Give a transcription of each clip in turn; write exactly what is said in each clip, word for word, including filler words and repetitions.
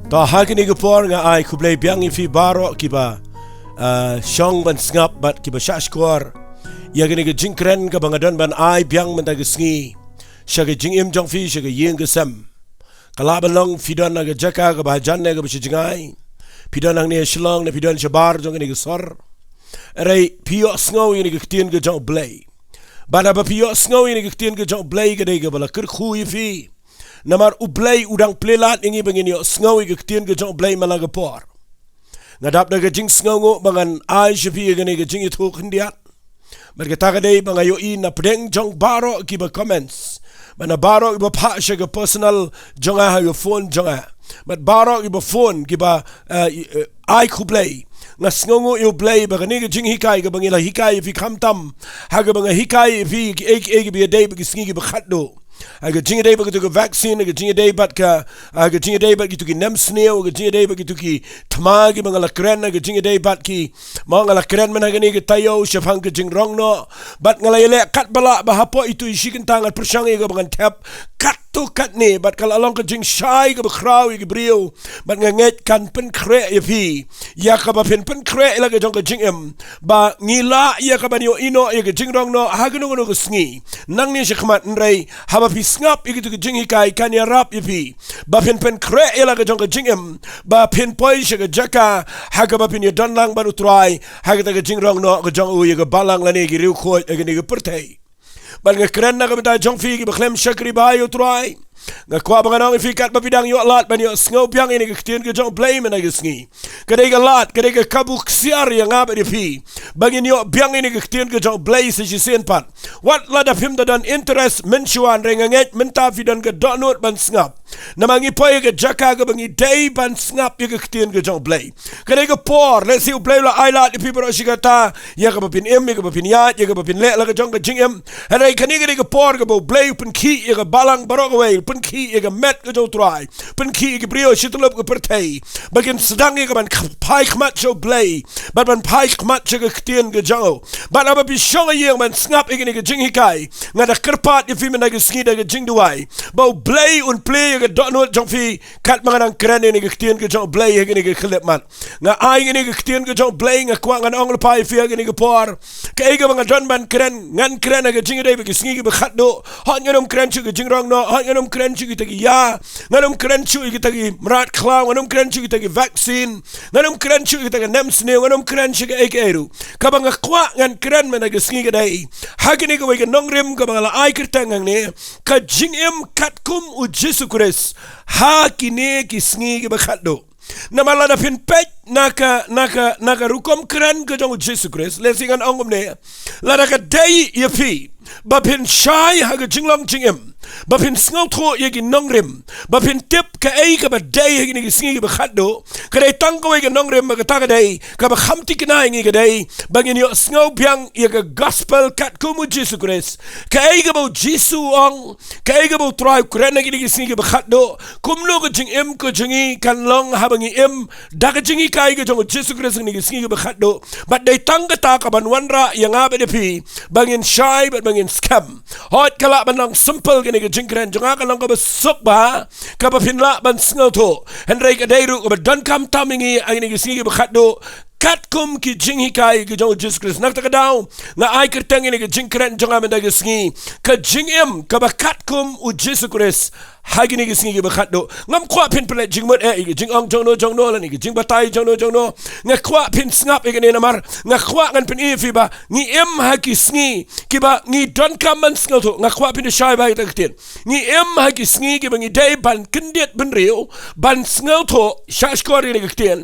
To, ha kine ki por nga ai khublei biang ïa phi baroh kiba, ah, shong ban sngap bad kiba shah shkor ïa kine ki jingkren kaba nga don ban ai biang mynta ka sngi sha ka jingim jong phi, sha ka ïing ka sem. Ka lah ban long phi don ha ka jaka kaba hajan ne kaba sha jngai, phi don hangne Shillong ne phi don shabar jong kane ka sor. Hynrei phi ïohsngew ïa kane ka ktien ka jong U Blei. Bad haba phi ïohsngew ïa kane ka ktien ka jong U Blei, ka dei kaba la kyrkhu ïa phi. Namar U Blei u dang plie lad ïa ngi ba ngin ïohsngew ïa ka ktien ka jong U Blei man la ka por. Nga dap da ka jingsngewnguh ba ngan ai sha phi ïa kane ka jingïathuh khyndiat. Bad kata ka dei ba nga ïohi na pdeng jong baroh kiba comments, bad na baroh kiba phah sha ka personal jong nga ha ka phone jong nga, bad baroh kiba phone kiba, eh, i-, eh, ai khublei. Nga sngewnguh ïa U Blei ba kane ka jinghikai kaba ngi la hikai ïa phi khamtam, ha kaba nga hikai ïa phi kiei kiei kiba ïadei bad ki sngi kiba khatduh, ha ka jingïadei bad kito ki vaccine, ha ka jingïadei bad ka, ha ka jingïadei bad kito ki nemsniew, ha ka jingïadei bad kito ki thma kiba nga la kren, ha ka jingïadei bad ki, ma nga la kren mynta ha kane ka taïew shaphang ka jingrong noh. Bad nga la ïaleh katba lah ba hapoh itu i shi kynta ngan pyrshang ïa kaba ngan thep katto katne, bad ka la long ka jingshai kaba khraw ïa ki briew. Bad nga ngeit kan pynkhreh ïa phi ïa kaba phin pynkhreh ïa la ka jong ka jingim, ba ngi lah ïa kaban ïohi noh ïa ka jingrong noh ha kano kano ka sngi nangne shakhmat. Hynrei haba phi sngap ïa kito ki jinghikai, kan ïarap ïa phi ba phin pynkhreh ïa la ka jong ka jingim, ba phin poi sha ka jaka ha kaba phin ïadon lang bad U Trai ha kata ka jingrong noh ka jong u ïa ka balang lane ki riewkhuid ha kane ka pyrthei. Bad nga kren na ka bynta jong phi kiba khlem shakri bha ïa U Trai. Nga kwah ba ngan ong ïa phi katba phi dang ïoh lad ban ïohsngew biang ïa kane ka ktien ka jong U Blei mynta ka sngi, ka dei ka lad, ka dei ka kabu ksiar ïa nga bad ïa phi ba ngin ïoh biang ïa kane ka ktien ka jong U Blei sa shisien pat. Wat lada phim da don interest mynshuwa, hynrei nga ngeit mynta phi don ka dohnud ban sngap. Namar ngi poi ha ka jaka kaba ngi dei ban sngap ïa ka ktien ka jong U Blei. Ka dei ka por, lehse U Blei u la ai lad ïa phi baroh shi katta ïa kaba phin im, ïa kaba phin ïaid, ïa kaba phin leh la ka jong ka jingim. Hynrei kane ka dei ka por kaba U Blei u pynkhih ïa ka balang baroh kawei, u pynkhih ïa ka met ka jong U Trai, pynkhih ïa ki briew shi tyllup ka pyrthei ba kin sdang ïa ka ban kh-, phai khmat sha U Blei bad ban phai khmat sha ka ktien ka jong u. Bad haba phi shong ha ïing ban sngap ïa kane ka jinghikai, nga da kyrpad ïa phi mynta ka sngi da ka jingduwai ba U Blei un plie ïa ka dohnud jong phi katba nga dang kren ïa kane ka ktien ka jong U Blei ha kane ka khyllipmat. Nga ai kane ka ktien ka jong U Blei, nga kwah ngan ong lypa ïa phi ha kane ka por. Kaei kaba nga don ban kren, ngan kren ha ka jingïadei bad ki sngi kiba khatduh. Hooid, ngan ym kren shuh ïa ka jingrong noh, hooid, ngan ym kren shuh ïa kita ki ïa, ngan ym kren shuh ïa kita ki mrad khlaw, ngan ym kren shuh ïa kita ki vaccine, ngan ym kren shuh ïa kita ki nemsniew, ngan ym kren shuh ïa kaei kaei ruh. Kaba nga kwah ngan kren mynta ka sngi ka dei ha kane kawei ka nongrim kaba nga la ai kyrteng hangne, ka jingim katkum U Jisu Khrist ha kine ki sngi kiba khatduh. Namar lada phin peit na ka, na ka, na ka rukom kren ka jong U Jisu Khrist, lehse ngan ong kumne, lada ka dei ïa phi ba phin shai ha ka jinglong jingim, ba phin sngewthuh ïa ki nongrim, ba phin tip kaei kaba dei ha kine ki sngi kiba khatduh, ka dei tang kawei ka nongrim, ba kata ka dei kaba kham thikna ïa ngi, ka dei ba ngin ïohsngew biang ïa ka gospel katkum U Jisu Khrist. Kaei kaba U Jisu u ong, kaei kaba U Trai u kren ha kine ki sngi kiba khatduh, kumno ka jingim ka jong ngi kan long haba ngi im da ka jinghikai ka jong U Jisu Khrist ha kine ki sngi kiba khatduh. Bad dei tang kata kaban wanrah ïa nga bad ïa phi ba ngin shai bad ba ngin skhem. Hooid, ka lah ban long simple kane ka jingkren jong nga, ka long kaba suk bha, kaba phin lah ban sngewthuh. Hynrei ka dei ruh kaba donkam tam ïa ngi ha kine ki sngi kiba khatduh, katkum ki jinghikai ki jong U Jisu Khrist. Na kata ka daw nga ai kyrteng ïa kane ka jingkren jong nga mynta ka sngi, ka jingim kaba katkum U Jisu Khrist ha kine ki sngi kiba khatduh. Ngam kwah phin pynleit jingmut eh ïa ka jingong jongno jongno lane ïa ka jingbatai jongno jongno. Nga kwah phin sngap ïa kane namar nga kwah ngan pyni ïa phi ba ngi im ha ki sngi kiba ngi donkam ban sngewthuh. Nga kwah phin da shai bha ïa kata ka ktien. Ngi im ha ki sngi kiba ngi dei ban kyndit bynriew, ban sngewthuh, shah shkor ïa kane ka ktien,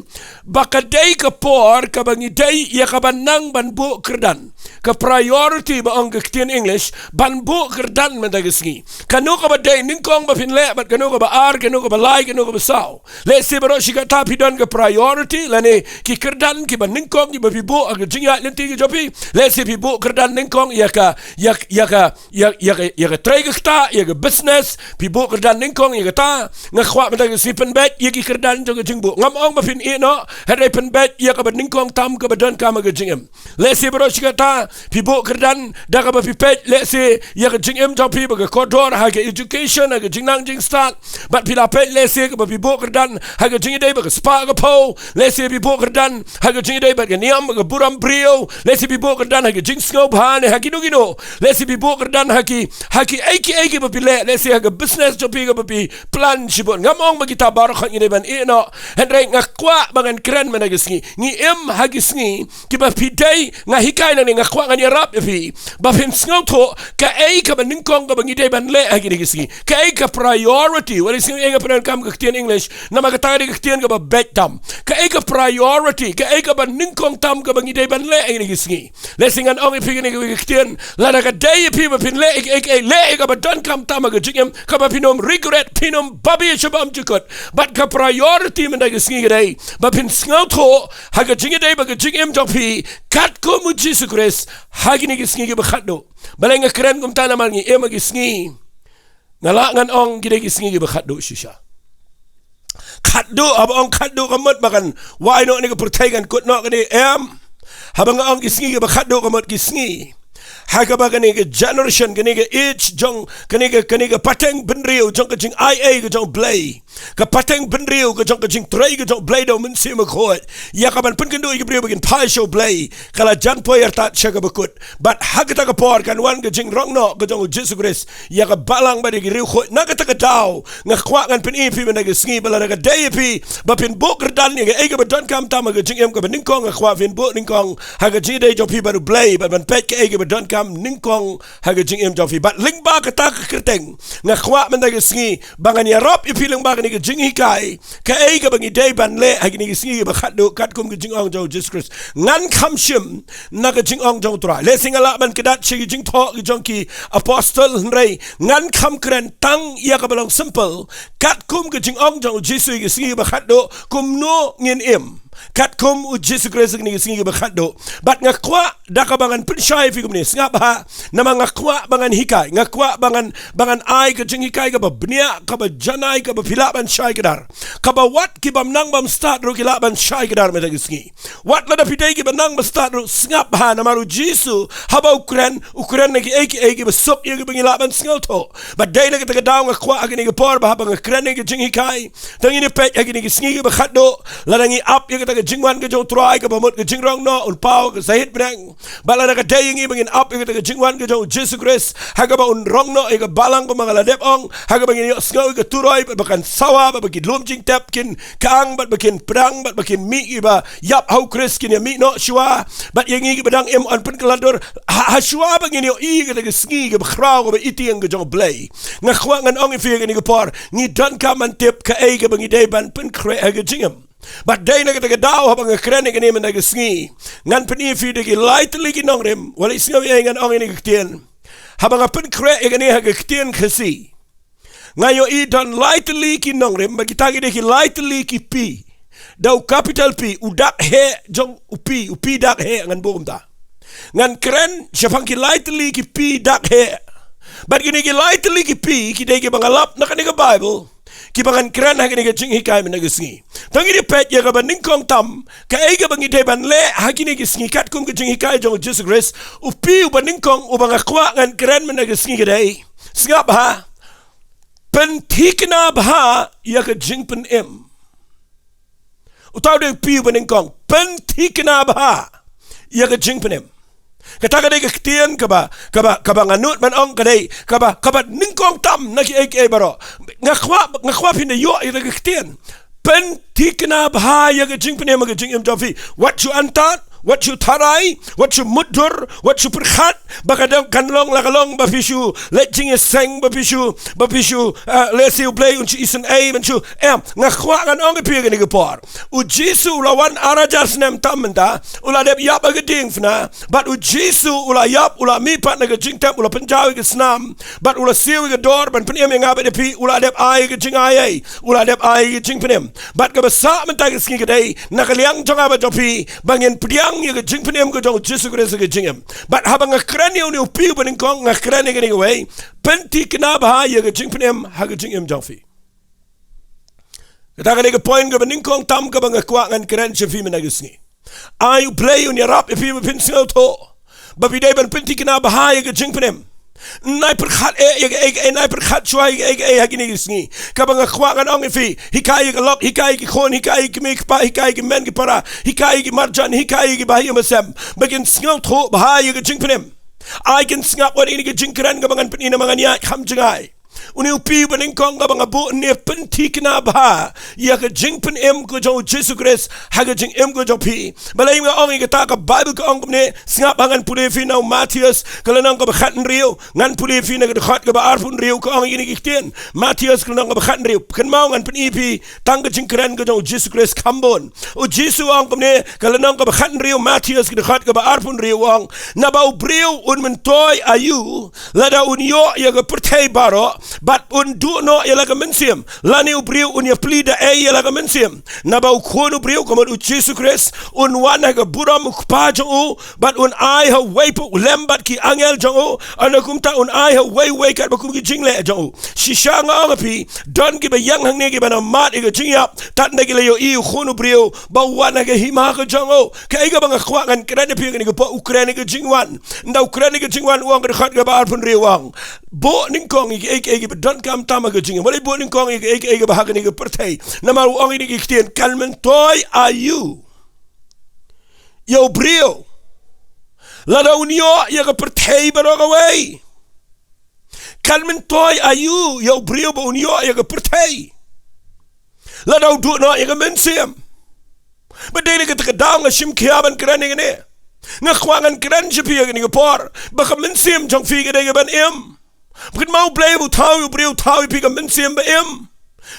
ba ka dei ka por kaba ngi dei ïa kaban nang ban buh kyrdan. Ka priority ba ong ka ktien English, ban buh kyrdan mynta ka sngi. Kano kaba dei nyngkong ba phin leh, bad kano kaba ar, kano kaba lai, kano kaba saw. Lehse baroh shi katta phi don ka priority lane ki kyrdan kiba nyngkong kiba phi buh ha ka jingïaid lynti ka jong phi. Lehse phi buh kyrdan nyngkong ïa ka, ïa, ïa ka, ïa, ïa ka, ïa ka trei ka ktah, ïa ka business, phi buh kyrdan nyngkong ïa kata. Nga kwah mynta ka sngi pynbeit ïa ki kyrdan jong ka jingbuh. Ngam ong ba phin ïeh noh, hynrei pynbeit ïa kaba nyngkong tam kaba donkam ha ka jingim. Lehse baroh shi katta Phi buh kyrdan da kaba phi peit lehse ïa ka jingim jong phi ba ka kordor, ha ka education, ha ka jingnang jingstad. Bad phi la peit lehse kaba phi buh kyrdan ha ka jingïadei bad ka spah ka phew. Lehse phi buh kyrdan ha ka jingïadei bad ka niam bad ka burom briew. Lehse phi buh kyrdan ha ka jingsngewbha ne ha kino kino. Lehse phi buh kyrdan ha ki, ha kiei kiei kiba phi leh, lehse ha ka business jong phi kaba phi plan shibun. Ngam ong ba kita baroh ngi dei ban ïeh noh. Hynrei nga kwah ba ngan kren mynta ka sngi. Ngi im ha ki sngi kiba phi dei, nga hikai nangne, nga kwah ngan ïarap ïa phi ba phin sngewthuh kaei kaba nyngkong kaba ngi dei ban leh ha kine ki sngi. Kaei ka priority, wat la sngew ïa nga pyndonkam ka ktien English, namar kata ka dei ka ktien kaba beit tam. Kaei ka priority, kaei kaba nyngkong tam kaba ngi dei ban leh ha kine ki sngi. Lehse ngan ong ïa phi kane ka ktien, lada ka dei ïa phi ba phin leh ïa kaei kaei, leh ïa kaba donkam tam ha ka jingim, kaba phin ym regret, phin ym babe sha bam jukut. Bad ka priority mynta ka sngi ka dei ba phin sngewthuh ha ka jingïadei bad ka jingim jong phi katkum u Jisu Khrist ha kine ki sngi kiba khatduh. Balei nga kren kumta? Namar ngi im ha ki sngi, nga lah ngan ong, ki dei ki sngi kiba khatduh shisha. Khatduh, haba ong khatduh ka mut ba kan wai noh ne ka pyrthei, kan kut noh kane, em. Haba nga ong ki sngi kiba khatduh ka mut ki sngi ha kaba kane ka generation, kane ka age jong, kane ka, kane ka pateng bynriew jong ka jingaiei ka jong U Blei, ka pateng bynriew ka jong ka jingtrei ka jong U Blei da U Mynsiem Bakhuid ïa ka ban pynkynduh ïa ki briew ba kin phai sha U Blei, ka la jan poi artat sha kaba kut. Bad ha kata ka por kan wan ka jingrong noh ka jong u Jisu Khrist ïa ka balang bad ïa ki riewkhuid. Na kata ka daw nga kwah ngan pyni ïa phi mynta ka sngi ba lada ka dei ïa phi ba phin buh kyrdan ïa kaei kaba donkam tam ha ka jingim kaba nyngkong, nga kwah phin buh nyngkong ha ka jingïadei jong phi bad U Blei, bad ban peit kaei kaba donkam nyngkong ha ka jingim jong phi. Bad lyngba kata ka kyrteng nga kwah mynta ka sngi ba ngan ïarap ïa phi lyngba kane ka jinghikai, kaei kaba ngi dei ban leh ha kine ki sngi kiba khatduh katkum ka jingong jong u Jisu Khrist. Ngan kham shim na ka jingong jong U Trai. Lehse nga lah ban kdat sha ki jingthoh ki jong ki apostol, hynrei ngan kham kren tang ïa kaba long simple, katkum ka jingong jong u Jisu ïa ki sngi kiba khatduh, kumno ngin im katkum u Jisu Khrist ha kine ki sngi kiba khatduh. Bad nga kwah da kaba ngan pynshai ïa phi kumne, sngap bha, namar nga kwah ba ngan hikai, nga kwah ba ngan, ba ngan ai ka jinghikai kaba bniah, kaba janai, kaba phi lah ban shai kdar, kaba wat ki bym nang bym stad ruh ki lah ban shai kdar mynta ka sngi. Wat lada phi dei ki bym nang bym stad ruh, sngap bha, namar u Jisu haba u kren, u kren na kiei kiei kiba suk ïa kiba ngi lah ban sngewthuh. Bad dei na kata ka daw nga kwah ha kane ka por ba haba nga kren ïa ka jinghikai, to ngin ïa peit ha kine ki sngi kiba khatduh, lada ngi ap ïa kata ka jingwan ka jong U Trai kaba mut ka jingrong noh, un paw ka sahit bneng. Bad lada ka dei ïa ngi ba ngin ap ïa kata ka jingwan ka jong u Jisu Khrist ha kaba un rong noh ïa ka balang, kumba nga la dep ong, ha kaba ngin ïohsngew ïa ka turoi, bad ba kan sawa, bad ba ki lum jingtep kin kang, bad ba kin pdiang, bad ba kin mih, kiba ïap ha u Khrist kin ïa mih noh shuwa. Bad ïa ngi kiba dang im, yn pynkylla dur ha, ha shuwa ba ngin ïohi ïa kata ka sngi kaba khraw kaba itieng ka jong U Blei. Nga kwah ngan ong ïa phi ha kane ka por, ngi donkam ban tip kaei kaba ngi dei ban pynkhreh ha ka jingim. Bad dei na kata ka daw haba nga kren ïa kane mynta ka sngi, ngan pyni ïa phi da ki lai tylli ki nongrim. Wat la sngew ïa ngan ong ïa kane ka ktien, haba nga pynkhreh ïa kane ha ka ktien Khasi, nga ïohi don lai tylli ki nongrim, bad kita ki dei ki lai tylli ki P. Da u capital P, u dak heh jong u P, u P dak heh, ngan buh kumta. Ngan kren shaphang ki lai tylli ki P dak heh. Bad kine ki lai tylli ki P ki dei kiba nga lap na kane ka Baibl, kiba ngan kren ha kane ka jinghikai mynta ka sngi. To ngin ïa peit ïa kaba nyngkong tam, kaei kaba ngi dei ban leh ha kine ki sngi katkum ka jinghikai jong u Jisu Khrist. U P uba nyngkong uba nga kwah ngan kren mynta ka sngi ka dei, sngap bha, pynthikna bha ïa ka jingpynim. Uta u dei u P uba nyngkong, pynthikna bha ïa ka jingpynim. Kata ka dei ka ktien kaba, kaba, kaba nga nud ban ong ka dei kaba, kaba nyngkong tam na kiei kiei baroh. Nga kwah, nga kwah phin da ïoh ïa ka ktien, pynthikna bha ïa ka jingpynim ha ka jingim jong phi. Wat shu antad, wat shu tharai, wat shu mutdur, wat shu pyrkhat ba ka dang kan long la ka long ba phi shu leit jingïaseng, ba phi shu, ba phi shu, ah, lehse U Blei un shu isynei ban shu, em. Nga kwah ngan ong ïa phi ha kane ka por, u Jisu u la wan ar hajar snem tam mynta, u la dep ïap ha ka diengphna. Bad u Jisu u la ïap, u la mihpat na ka jingtep, u la pynjaw ïa ka snam, bad u la siew ïa ka dor ban pynim ïa nga bad ïa phi. U la dep ai ïa ka jingai ei, u la dep ai ïa ka jingpynim. Bad kaba sah mynta ka sngi ka dei na ka liang jong nga bad jong phi ba ngin pdiang ïa ka jingpynim ka jong u Jisu Khrist ha ka jingim. Bad haba nga kren ïa une u P uba nyngkong, nga kren ïa kane kawei, pynthikna bha ïa ka jingpynim ha ka jingim jong phi. Kata ka dei ka point kaba nyngkong tam kaba nga kwah ngan kren sha phi mynta ka sngi. Ai U Blei un ïarap ïa phi ba phin sngewthuh ba phi dei ban pynthikna bha ïa ka jingpynim. Nai pyrkhat eh ïa kaei kaei, nai pyrkhat shuwa ïa kaei kaei ha kine ki sngi. Kaba nga kwah ngan ong ïa phi, hikai ïa ka lok, hikai ïa ki khun, hikai ïa ki kmie ki kpa, hikai ïa ki men ki para, hikai ïa ki marjan, hikai ïa ki bahaïing bahasem, ba kin sngewthuh bha ïa ka jingpynim. Ai kin sngap wat ïa kine ki jingkren kaba ngan pyni namar ngan ïaid kham jngai. Une u pi ba nyngkong kaba nga buh ne, pynthikna bha ïa ka jingpynim ka jong u Jisu Khrist ha ka jingim ka jong phi. Balei nga ong ïa kata? Ka Baibl ka ong kumne, sngap ha, ngan pule ïa phi na u Mathaios ka lynnong kaba khathynriew, ngan pule ïa phi na ka dkhot kaba arphew hynriew, ka ong ïa kine ki ktien. Mathaios ka lynnong kaba khathynriew, kynmaw ngan pyni ïa phi tang ka jingkren ka jong u Jisu Khrist kham bun. U Jisu u ong kumne, ka lynnong kaba khathynriew Mathaios ka dkhot kaba arphew hynriew, u ong, naba u briew un myntoi aïu lada un ïoh ïa ka pyrthei baroh bad un duh noh ïa la ka mynsiem? Lane u briew un ïapli da ei ïa la ka mynsiem? Naba u Khun u briew, ka mut u Jisu Khrist, un wan ha ka burom u Kpa jong u, bad un ai ha uwei pa u lem bad ki angel jong u, ynda kumta un ai ha uwei uwei katba kum ki jingleh jong u. Shisha nga ong ïa phi, don kiba ïeng hangne kiba na mad ïa ka jingïap, tad ynda ki la ïohi u Khun u briew ba u wan ha ka hima ka jong u. Kaei kaba nga kwah ngan kren ïa phi ha kane ka por, u kren ïa ka jingwan. Ynda u kren ïa ka jingwan, u ong ka dkhot kaba arphew hynriew, u ong, buh nyngkong ïa kiei kiei kiba donkam tam ha ka jingim. Balei buh nyngkong ïa kiei kiei kiba ha kane ka pyrthei? Namar u ong ïa kine ki ktien, kan myntoi aïu ïa u briew lada un ïoh ïa ka pyrthei baroh kawei? Kan myntoi aïu ïa u briew ba un ïoh ïa ka pyrthei lada u duh noh ïa ka mynsiem? Ba dei na kata ka daw nga shim khia ban kren ïa kane. Nga kwah ngan kren sha phi ha kane ka por ba ka mynsiem jong phi ka dei ka ban im. Ba kynmaw, U Blei ba u thaw ïa u briew, u thaw ïa phi ka mynsiem ba im.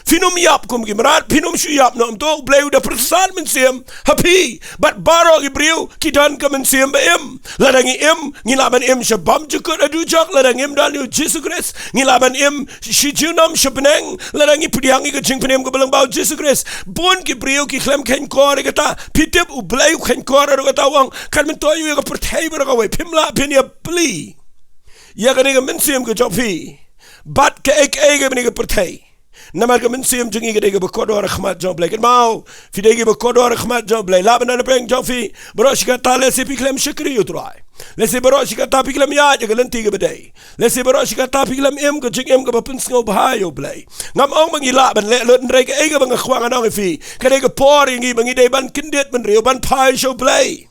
Phin ym ïap kum ki mrad, phin ym shu ïap noh, ym, to U Blei u da pyrsad mynsiem ha phi. Bad baroh ki briew ki don ka mynsiem ba im. Lada ngi im, ngi lah ban im sha bymjukut haduh jok. Lada ngim don ïa u Jisu Khrist, ngi lah ban im shi junom sha bneng lada ngi pdiang ïa ka jingpynim kaba lyngba u Jisu Khrist. Bun ki briew ki khlem kheiñkor ïa kata. Phi tip U Blei u kheiñkor ïa kata, u ong, kan myntoi aïu ïa ka pyrthei baroh kawei, phim lah phin ïapli ïa kane ka mynsiem ka jong phi bad kaei kaei kaba na ka pyrthei. Namar ka mynsiem jong ngi ka dei kaba kordor ha khmat jong U Blei. Kynmaw, phi dei kiba kordor ha khmat jong U Blei. Lah ban don ha pdeng jong phi baroh shi katta. Lehse phi khlem shakri ïa u Trai, lehse baroh shi katta phi khlem ïaid ïa ka lynti kaba dei, lehse baroh shi katta phi khlem im ka jingim kaba pynsngewbha ïa U Blei. Ngam ong ba ngi lah ban leh lut, hynrei kaei kaba nga kwah ngan ong ïa phi, ka dei ka por ïa ngi ba ngi dei ban kyndit bynriew, ban phai sha U Blei.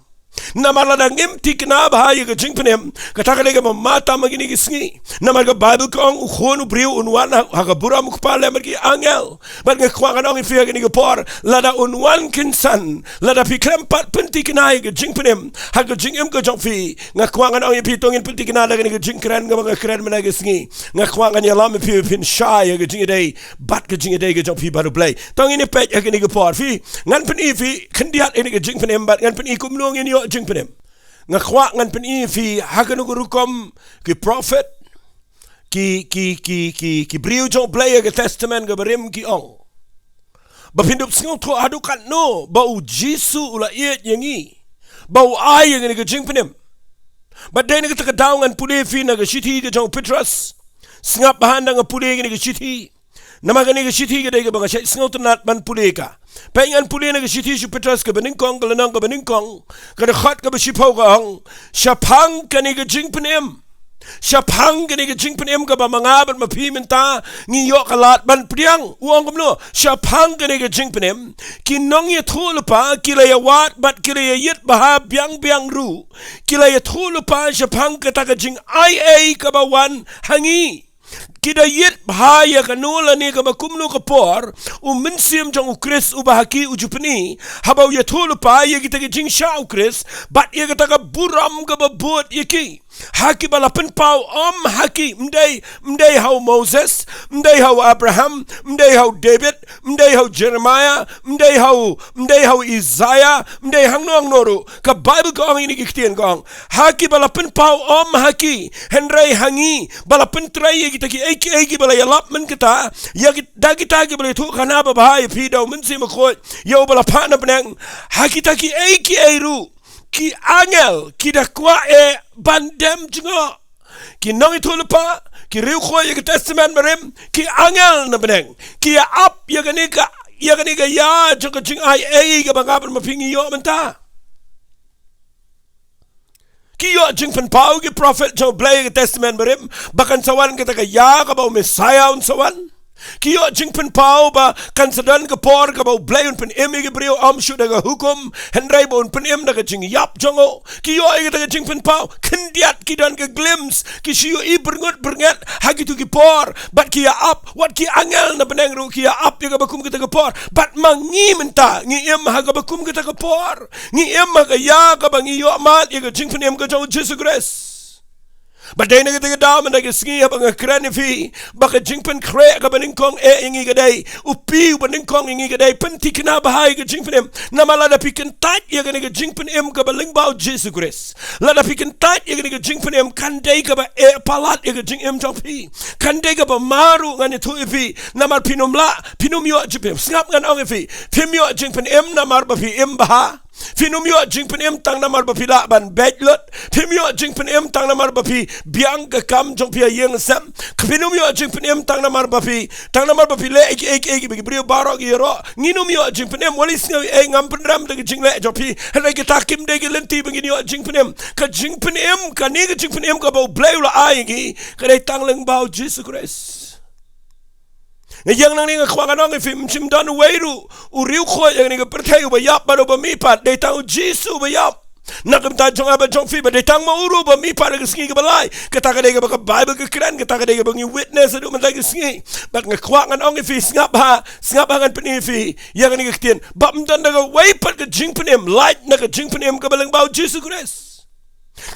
Namar lada ngim thikna bha ïa ka jingpynim, kata ka dei kaba ma tam ha kine ki sngi. Namar ka Baibl ka ong, u Khun u briew un wan ha, ha ka burom u Kpa lem bad ki angel. Bad nga kwah ngan ong ïa phi ha kane ka por, lada un wan kynsan, lada phi khlem pat pynthikna ïa ka jingpynim ha ka jingim ka jong phi, nga kwah ngan ong ïa phi, to ngin pynthikna da kane ka jingkren kaba nga kren mynta ka sngi. Nga kwah ngan ïalam ïa phi, phin shai ïa ka jingïadei bad ka jingïadei ka jong phi bad U Blei. To ngin ïa peit ha kane ka por. Phi, ngan pyni ïa phi khyndiat ïa kane ka jingpynim bad ngan pyni kumno ngin ïoh jingpynim. Nga kwah ngan pyni ïa phi ha kano ka rukom ki prophet, ki, ki, ki, ki, ki briew jong U Blei ha ka Testament kaba rim ki ong, ba phin dup sngewthuh haduh katno ba u Jisu u la ïeit ïa ngi, ba u ai ïa kane ka jingpynim. Bad dei na kata ka daw ngan pule ïa phi na ka shithi ka jong u Petros. Sngap bha ynda nga pule ïa kane ka shithi. Namar kane ka shithi ka dei kaba nga shait sngewtynnat ban pule ïa ka. Peit, ngan pule na ka shithi sha u Petros kaba nyngkong, ka lynnong kaba nyngkong, ka dkhot kaba shiphew, ka ong, shaphang kane ka jingpynim. Shaphang kane ka jingpynim kaba ma nga bad ma phi mynta ngi ïoh ka lad ban pdiang. U ong kumno? Shaphang kane ka jingpynim, ki nongïathuhlypa ki la ïawad bad ki la ïaieit bha biang biang ruh. Ki la ïathuhlypa shaphang kata ka jingai ei kaba wan ha ngi. Ki da ïeit bha ïa kano lane kaba kumno ka por u Mynsiem jong u Khrist uba ha ki u ju pyni, haba u ïathuhlypa ïa kita ki jingshah u Khrist bad ïa kata ka burom kaba bud ïa ki. Ha kiba la pynpaw ym ha ki, ym dei, ym dei ha u Moses, ym dei ha u Abraham, ym dei ha u David, ym dei ha u Jeremiah, ym dei ha u, ym dei ha u Isaiah, ym dei hangno hangno ruh. Ka Baibl ka ong ïa kine ki ktien, ka ong, ha kiba la pynpaw ym ha ki, hynrei ha ngi, ba la pyntrei ïa kita kiei kiei kiba la ïalap mynta, ïa ki, da kita kiba la ïathuhkhana babha ïa phi da u Mynsiem Bakhuid, ïa uba la phah na bneng. Ha kita kiei kiei ruh, ki angel ki da kwah eh ban dem jngoh. Ki nongïathuhlypa, ki riewkhuid ïa ka Testament Barim, ki angel na bneng, ki ïa ap ïa kane ka, ïa kane ka ïa jong ka jingai ei kaba nga bad ma phi ngi ïoh mynta. Ki ïoh jingpynpaw ki prophet jong U Blei ha ka Testament Barim ba kan sa wan kata ka ïa kaba u Messiah un sa wan. Ki ïoh jingpynpaw ba kan sa don ka por kaba U Blei un pynim ïa ki briew, ym shuh da ka hukum, hynrei ba un pynim da ka jingïap jong u. Ki ïoh ïa kata ka jingpynpaw, khyndiat ki don ka glimpse, ki shu ïohi byrngut byrnget ha kito ki por, bad ki ïa ap, wat ki angel na bneng ruh ki ïa ap ïa kaba kum kata ka por. Bad ma ngi mynta ngi im ha kaba kum kata ka por. Ngi im ha ka ïa kaba ngi ïoh mad ïa ka jingpynim ka jong U Jisu Khrist. Ba dei na kata ka daw mynta ka sngi haba nga kren ïa phi ba ka jingpynkhreh kaba nyngkong eh ïa ngi ka dei, u pi uba nyngkong ïa ngi ka dei, pynthikna bha ïa ka jingpynim. Namar lada phi kyntait ïa kane ka jingpynim kaba lyngba U Jisu Khrist, lada phi kyntait ïa kane ka jingpynim, kan dei kaba eh palat ïa ka jingim jong phi, kan dei kaba ma ruh, ngan ïathuh ïa phi. Namar phin ym lah, phin ym ïoh jingpynim. Sngap, ngan ong ïa phi, phim ïoh jingpynim namar ba phi im bha. Phin ym ïoh jingpynim tang namar ba phi lah ban beit lut. Phim ïoh jingpynim tang namar ba phi biang ka kam jong phi ha ïing sem. Phin ym ïoh jingpynim tang namar ba phi, tang namar ba phi leh ïa kiei kiei kiba ki briew baroh ki ïaroh. Ngin ym ïoh jingpynim. Wat la sngew ei ei, ngam pynrem da ka jingleh jong phi. Hynrei kita kim dei ki lynti ba ngin ïoh jingpynim. Ka jingpynim, kane ka jingpynim kaba U Blei u la ai ïa ngi, ka dei tang lyngba U Jisu Khrist. Nga ïeng nangne nga kwah ngan ong ïa phi, ym shym don uwei ruh u riewkhuid ha kane ka pyrthei uba ïap bad uba mihpat, dei tang U Jisu uba ïap. Na ka bynta jong nga bad jong phi, ba dei tang ma u ruh uba mihpat ha ka sngi kaba lai. Kata ka dei kaba ka Baibl ka kren, kata ka dei kaba ngi witness haduh mynta ka sngi. Bad nga kwah ngan ong ïa phi, sngap bha, sngap bha, ngan pyni ïa phi ïa kane ka ktien. Ba ym don da kawei pat ka jingpynim, lait na ka jingpynim kaba lyngba U Jisu Khrist.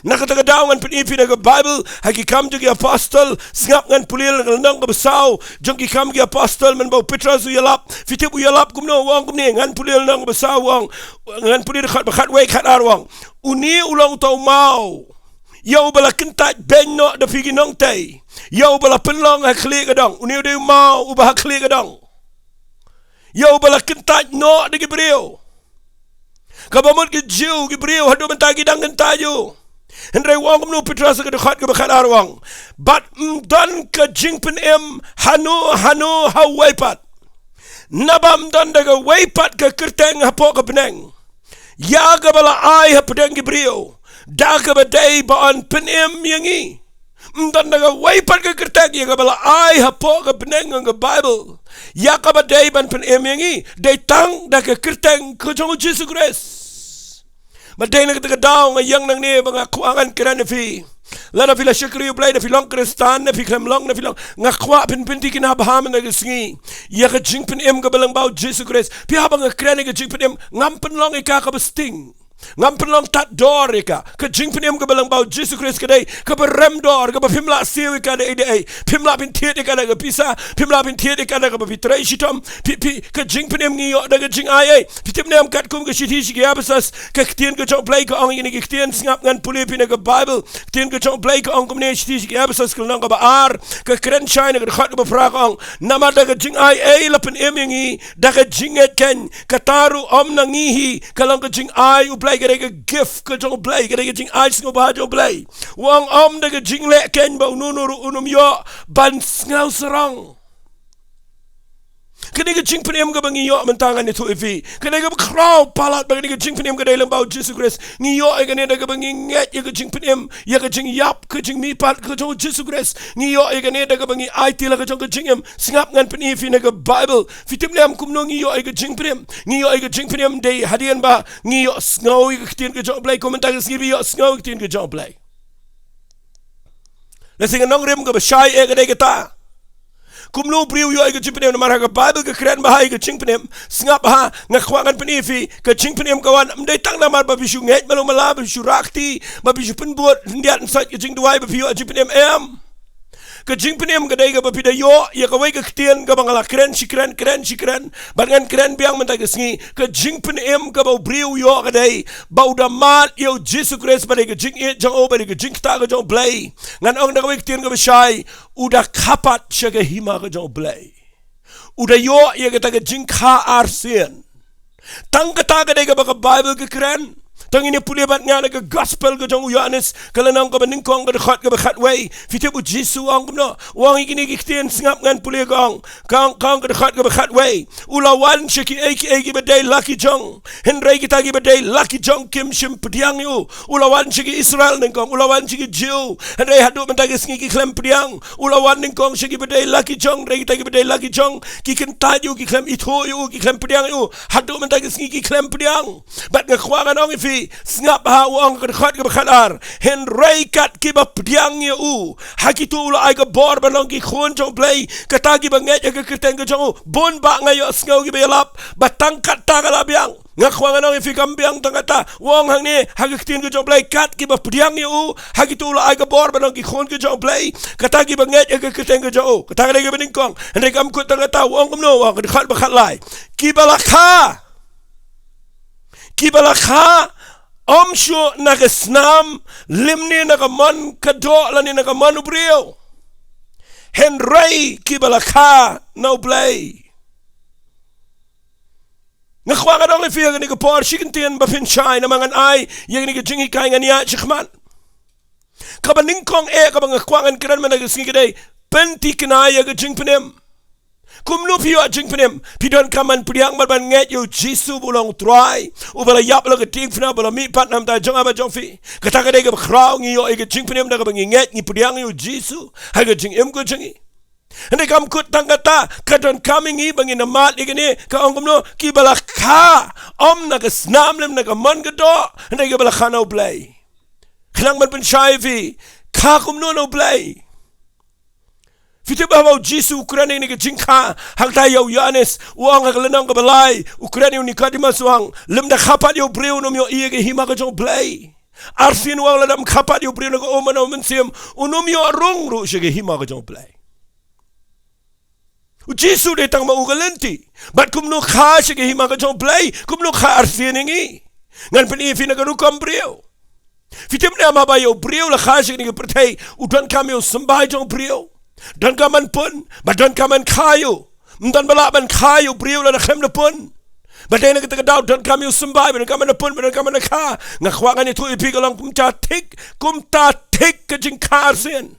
Na kata ka daw ngan pyni ïa phi na ka Baibl, ha Ki Kam jong ki Apostol, sngap, ngan pule na ka lynnong kaba saw jong Ki Kam ki Apostol, mynba u Petros u ïalap. Phi tip u ïalap kumno? U ong kumne, ngan pule lynnong kaba saw, u ong, ngan pule dkhot ba khatwei, khatar, u ong: Une u long uta u maw ïa uba la kyntait beiñ noh da phi ki nongtei, ïa uba la pynlong ha khlieh ka dong. Une u dei u maw uba ha khlieh ka dong, ïa uba la kyntait noh da ki briew. Kaba mut ki Jiw, ki briew haduh mynta ki dang kyntait ïa u. Hynrei u ong kumno u Petros ha ka dkhot kaba khatar, u ong: Bad ym don ka jingpynim hano hano ha uwei pat. Naba ym don da kawei pat ka kyrteng hapoh ka bneng ïa kaba la ai hapdeng ki briew, da kaba dei ban pynim ïa ngi. Ym don da kawei pat ka kyrteng ïa kaba la ai hapoh ka bneng, ong ka Baibl, ïa kaba dei ban pynim ïa ngi. Dei tang da ka kyrteng ka jong U Jisu Khrist. Bad dei na kata ka daw nga ïeng nangne ba nga kwah ngan kren ïa phi. Lada phi la shakri U Blei, da phi long Khristan, da phi khlem long, da phi long, nga kwah phin pynthikna bha mynta ka sngi ïa ka jingpynim kaba lyngba U Jisu Khrist. Phi, haba nga kren ïa ka jingpynim, ngam pynlong ïa ka kaba sting. Ngam pynlong tad dor ïa ka. Ka jingpynim kaba lyngba U Jisu Khrist ka dei kaba rem dor, kaba phim lah siew ïa ka da ei da ei. Phim lah pynthied ïa ka da ka pisa, phim lah pynthied ïa ka da kaba phi trei shitom. Phi, phi, ka jingpynim ngi ïoh da ka jingai ei. Phi tip ne em, katkum ka shithi sha ki Ephesos, ka ktien ka jong U Blei ka ong ïa kine ki ktien, sngap, ngan pule ïa phi na ka Baibl. Ktien ka jong U Blei ka ong kumne, shithi sha ki Ephesos ka lynnong kaba ar, ka kren shai na ka dkhot kaba phra, ka ong: Namar da ka jingai ei la pynim ïa ngi, da ka jingngeit keiñ, kata ruh ym na ngi hi, ka long ka jingai U Blei, ka dei ka gift ka jong U Blei, ka dei ka jingai sngewbha jong U Blei. U ong ym da ka jingleh keiñ, ba uno uno ruh un ym ïoh ban sngewsarong. Kane ka jingpynim kaba ngi ïoh mynta, ngan ïathuh ïa phi, kane kaba khraw palat, ba kane ka jingpynim ka dei lyngba U Jisu Khrist. Ngi ïoh ïa kane da kaba ngi ngeit ïa ka jingpynim, ïa ka jingïap, ka jingmihpat ka jong U Jisu Khrist. Ngi ïoh ïa kane da kaba ngi aiti la ka jong ka jingim. Sngap, ngan pyni ïa phi na ka Baibl. Phi tip ne em kumno ngi ïoh ïa ka jingpynim? Ngi ïoh ïa ka jingpynim dei hadien ba ngi ïohsngew ïa ka ktien ka jong U Blei. Kum mynta ka sngi phi ïohsngew ïa ka ktien ka jong U Blei. Lehse ka nongrim kaba shai eh ka dei kata: Kumno u briew u ïoh ïa ka jingpynim? Namar ha ka Baibl ka kren bha ïa ka jingpynim. Sngap bha, nga kwah ngan pyni ïa phi, ka jingpynim ka wan ym dei tang namar ba phi shu ngeit malu mala, ba phi shu rah kti, ba phi shu pynbud, khyndiat, pynsoit ka jingduwai ba phi ïoh jingpynim, em. Ka jingpynim ka dei kaba phi da ïoh ïa kawei ka ktien kaba nga la kren shi kren, kren shi kren, bad ngan kren biang mynta ka sngi. Ka jingpynim kaba u briew u ïoh ka dei ba u da mad ïa U Jisu Khrist, ba dei ka jingïeit jong u, ba dei ka jingktah ka jong U Blei. Ngan ong da kawei ka ktien kaba shai, u da kha pat sha ka hima ka jong U Blei. U da ïoh ïa kata ka jingkha arsien. Tang kata ka dei kaba ka Baibl ka kren. Tang ine pule bad nga na ka gospel ka jong u Ïoannis, ka lynnong kaba nyngkong ka dkhot kaba khatwei. Phi tip u Jisu u ong kumno? U ong ïa kine ki ktien, sngap, ngan pule, ka ong, ka ong, ka ong ka dkhot kaba khatwei. U la wan sha kiei kiei kiba dei la ki jong, hynrei kita kiba dei la ki jong kim shym pdiang ïa u. U la wan sha ki Israel, nyngkong, u la wan sha ki Jiw, hynrei haduh mynta ki sngi ki khlem pdiang. U la wan, nyngkong, sha kiba dei la ki jong, hynrei kita kiba dei la ki jong ki kyntait ïa u, ki khlem ithuh ïa u, ki khlem pdiang ïa u. Haduh mynta ki sngi ki khlem pdiang. Bad nga kwah ngan ong ïa phi, sngap ha, u ong ka dkhot kaba khatar, hynrei kat kiba pdiang ïa u, ha kito u la ai ka bor ban long ki khun jong u Blei, kata kiba ngeit ha ka kyrteng ka jong u, bun bah nga ïohsngew kiba ïalap ba tang katta ka la biang. Nga kwah ngan ong ïa phi, kam biang tang katta. U ong hangne ha ka ktien ka jong u Blei, kat kiba pdiang ïa u, ha kito u la ai ka bor ban long ki khun ka jong u Blei, kata kiba ngeit ha ka kyrteng ka jong u. Kata ka dei kaba nyngkong. Hynrei kam kut tang katta, u ong kumno? U ong ka dkhot ba khatlai, kiba la kha, kiba la kha, ym shuh na ka snam, lymne na ka mon ka doh, lane na ka mon u briew, hynrei kiba la kha na u Blei. Nga kwah ngan ong ïa phi ha kane ka por, shi kyntien ba phin shai, namar ngan ai ïa kane ka jinghikai, ngan ïaid shakhmat. Kaba nyngkong eh kaba nga kwah ngan kren mynta ka sngi ka dei, pynthikna ïa ka jingpynim. Kumno phi ïoh jingpynim? Phi donkam ban pdiang bad ban ngeit ïa u Jisu ba u long u Trai, uba la ïap la ka diengphna, ba la mihpat na ka bynta jong nga bad jong phi. Kata ka dei kaba khraw, ngi ïoh ïa ka jingpynim da kaba ngi ngeit, ngi pdiang ïa u Jisu ha ka jingim ka jong ngi. Hynrei kam kut tang katta, ka donkam ïa ngi ba ngin ïa mad ïa kane. Ka ong kumno? Kiba la kha, ym na ka snam lymne na ka mon ka doh, hynrei kiba la kha na u Blei. Khnang ban pynshai ïa phi, kha kumno na u Blei? Phi tip ba haba u Jisu u kren ïa kane ka jingkha hangtai ïa u Ïoannis, u ong ha ka lynnong kaba lai, u kren ïa u Nikodimos, u ong, lymda kha pat ïa u briew un ym ïohi ïa ka hima ka jong u Blei. Arsien u ong, lada ym kha pat ïa u briew na ka um bad na u mynsiem, un ym ïoh rung ruh sha ka hima ka jong u Blei. U Jisu dei tang ma u ka lynti. Bad kumno kha sha ka hima ka jong u Blei? Kumno kha arsien ïa ngi? Ngan pyni ïa phi na ka rukom briew. Phi tip ne em, haba ïa u briew la kha sha kane ka pyrthei, u donkam ïa u symbai jong u briew. Donkam ban pun, bad donkam ban kha ïa u. Ym don ba lah ban kha ïa u briew lada khlem da pun. Bad dei na kata ka daw donkam ïa u symbai, bad donkam ban da pun, bad donkam ban da kha. Nga kwah ngan ïathuh ïa phi, ka long kumta thik, kumta thik ka jingkha arsien.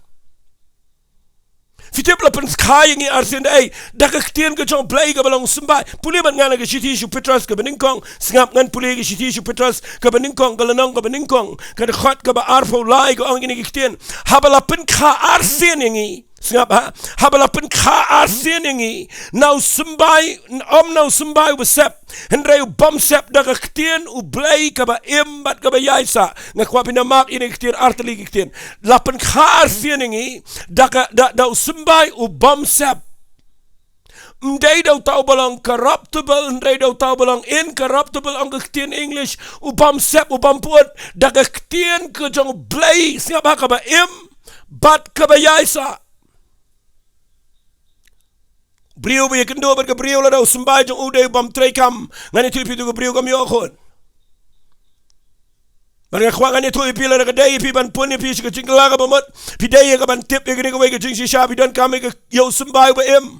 Phi tip la pynkha ïa ngi arsien da ei? Da ka ktien ka jong u Blei kaba long symbai. Pule bad nga na ka shithi sha u Petros kaba nyngkong. Sngap, ngan pule ka shithi sha u Petros kaba nyngkong, ka lynnong kaba nyngkong, ka dkhot kaba arphew lai, ka ong kine ki ktien. Haba la pynkha arsien ïa ngi. Sngap ha. Haba la pynkha arsien ïa ngi na u symbai, ym na u symbai uba sep, hynrei u bym sep, da ka ktien u Blei kaba im bad kaba ïaisah. Nga kwah phin ïa mark ïa kine ki ktien, artylli ki ktien. La pynkha arsien ïa ngi da ka, da, da u symbai u bym sep. Ym dei da uta uba long corruptible, hynrei da uta uba long incorruptible, ong ka ktien English, u bym sep, u bym pyut, da ka ktien ka jong u Blei, sngap ha, kaba im bad kaba ïaisah. Briew ba ïakynduh bad ka briew, lada u symbai jong u dei u bym treikam, ngan ïathuh ïa phi, uto ka briew kam ïoh khun. Bad nga kwah ngan ïathuh ïa phi, lada ka dei ïa phi ban pun ïa phi sha ka jingkylla kaba mut, phi dei ïa ka ban tip ïa kane kawei ka jingshisha, phi donkam ïa ka, ïa u symbai uba im,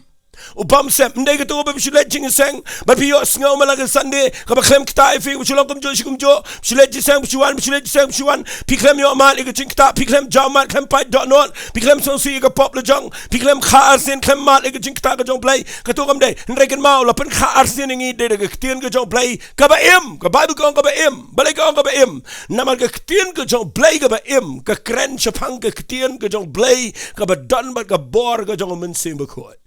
u bym sep. Ym dei kato ba phi shu leit jingïaseng bad phi ïohsngew man la ka Sunday kaba khlem ktah ïa phi, ba shu long kumjuh shi kumjuh, phi shu leit jingïaseng, phi shu wan, phi shu leit jingïaseng, phi shu wan, phi khlem ïoh mad ïa ka jingktah, phi khlem jaw mad, khlem pait dohnud, phi khlem sngewsih ïa ka pop lajong, phi khlem kha arsien, khlem mad ïa ka jingktah ka jong u Blei. Kato kam dei. Hynrei kynmaw, la pynkha arsien ïa ngi dei da ka ktien ka jong u Blei kaba im. Ka Baibl ka ong kaba im. Balei ka ong kaba im? Namar ka ktien ka jong u Blei kaba im ka kren shaphang ka ktien ka jong u Blei kaba don bad ka bor ka jong u Mynsiem Bakhuid.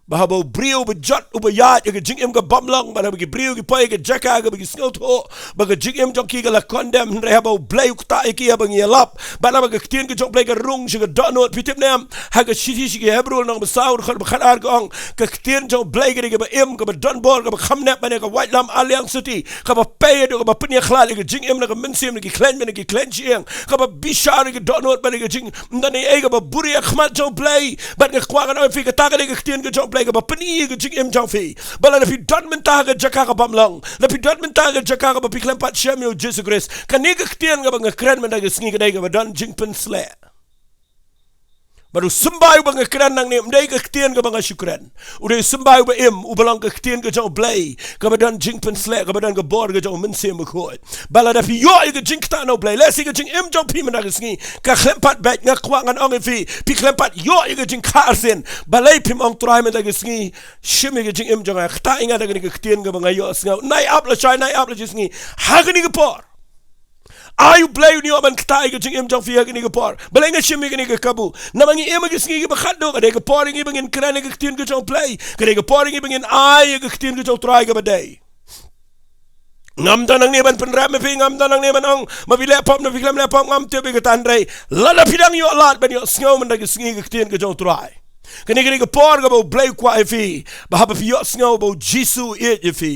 Ba haba u briew uba jot, uba ïaid ïa ka jingim ka bym long, bad haba ki briew ki poi ha ka jaka kaba ki sngewthuh ba ka jingim jong ki ka la condemn, hynrei haba u Blei u ktah ïa ki, haba ngi ïalap, bad haba ka ktien ka jong u Blei ka rung sha ka dohnud. Phi tip ne em, ha ka shithi sha ki Hebru lynnong ba saw, dkhot ba khatar, ka ong, ka ktien jong u Blei ka dei kaba im, kaba don bor, kaba kham nep ban ïa ka waitlam ar liang shuti, kaba pei haduh kaba pynïakhlad ïa ka jingim na ka mynsiem, na ki khleiñ bad na ki khleiñ shyieng, kaba bishar ïa ka dohnud bad ïa ka jing, ym don ei ei kaba buhrieh ha khmat jong u Blei. Bad nga kwah ngan ong ïa phi, kata ka dei ka ktien ka jong u Blei kaba pyni ïa ka jingim jong phi. Bad lada phi don mynta ha ka jaka ka bym long, lada phi don mynta ha ka jaka kaba phi khlem pat shem ïa u Jisu Khrist, kane ka ktien kaba nga kren mynta ka sngi ka dei kaba don jingpynsleh. Bad u symbai uba nga kren nangne, ym dei ka ktien kaba nga shu kren. U dei u symbai uba im, uba long ka ktien ka jong U Blei, kaba don jingpynsleh, kaba don ka bor ka jong U Mynsiem Bakhuid. Bad lada phi ïoh ïa ka jingktah na U Blei, lehse ka jingim jong phi mynta ka sngi ka khlem pat beit, nga kwah ngan ong ïa phi, phi khlem pat ïoh ïa ka jingkha arsien. Balei phim ong, Trai, mynta ka sngi shim ïa ka jingim jong nga, ktah ïa nga da kane ka ktien kaba nga ïohsngew. Nai ap lashai, nai ap lashisngi, ha kane ka por. Ai U Blei un ïoh ban ktah ïa ka jingim jong phi ha kane ka por. Balei nga shim ïa kane ka kabu? Namar ngi im ha ki sngi kiba khatduh, ka dei ka por ïa ngi ba ngin kren ïa ka ktien ka jong U Blei. Ka dei ka por ïa ngi ba ngin ai ïa ka ktien ka jong U Trai kaba dei. Ngam don nangne ban pynrem ïa phi, ngam don nangne ban ong ma phi leh pop ne phi khlem leh pop, ngam tip ïa kata, hynrei lada phi dang ïoh lad ban ïohsngew mynta ka sngi ka ktien ka jong U Trai, kane ka dei ka por kaba U Blei u kwah ïa phi, ba haba phi ïohsngew ba U Jisu u ïeit ïa phi,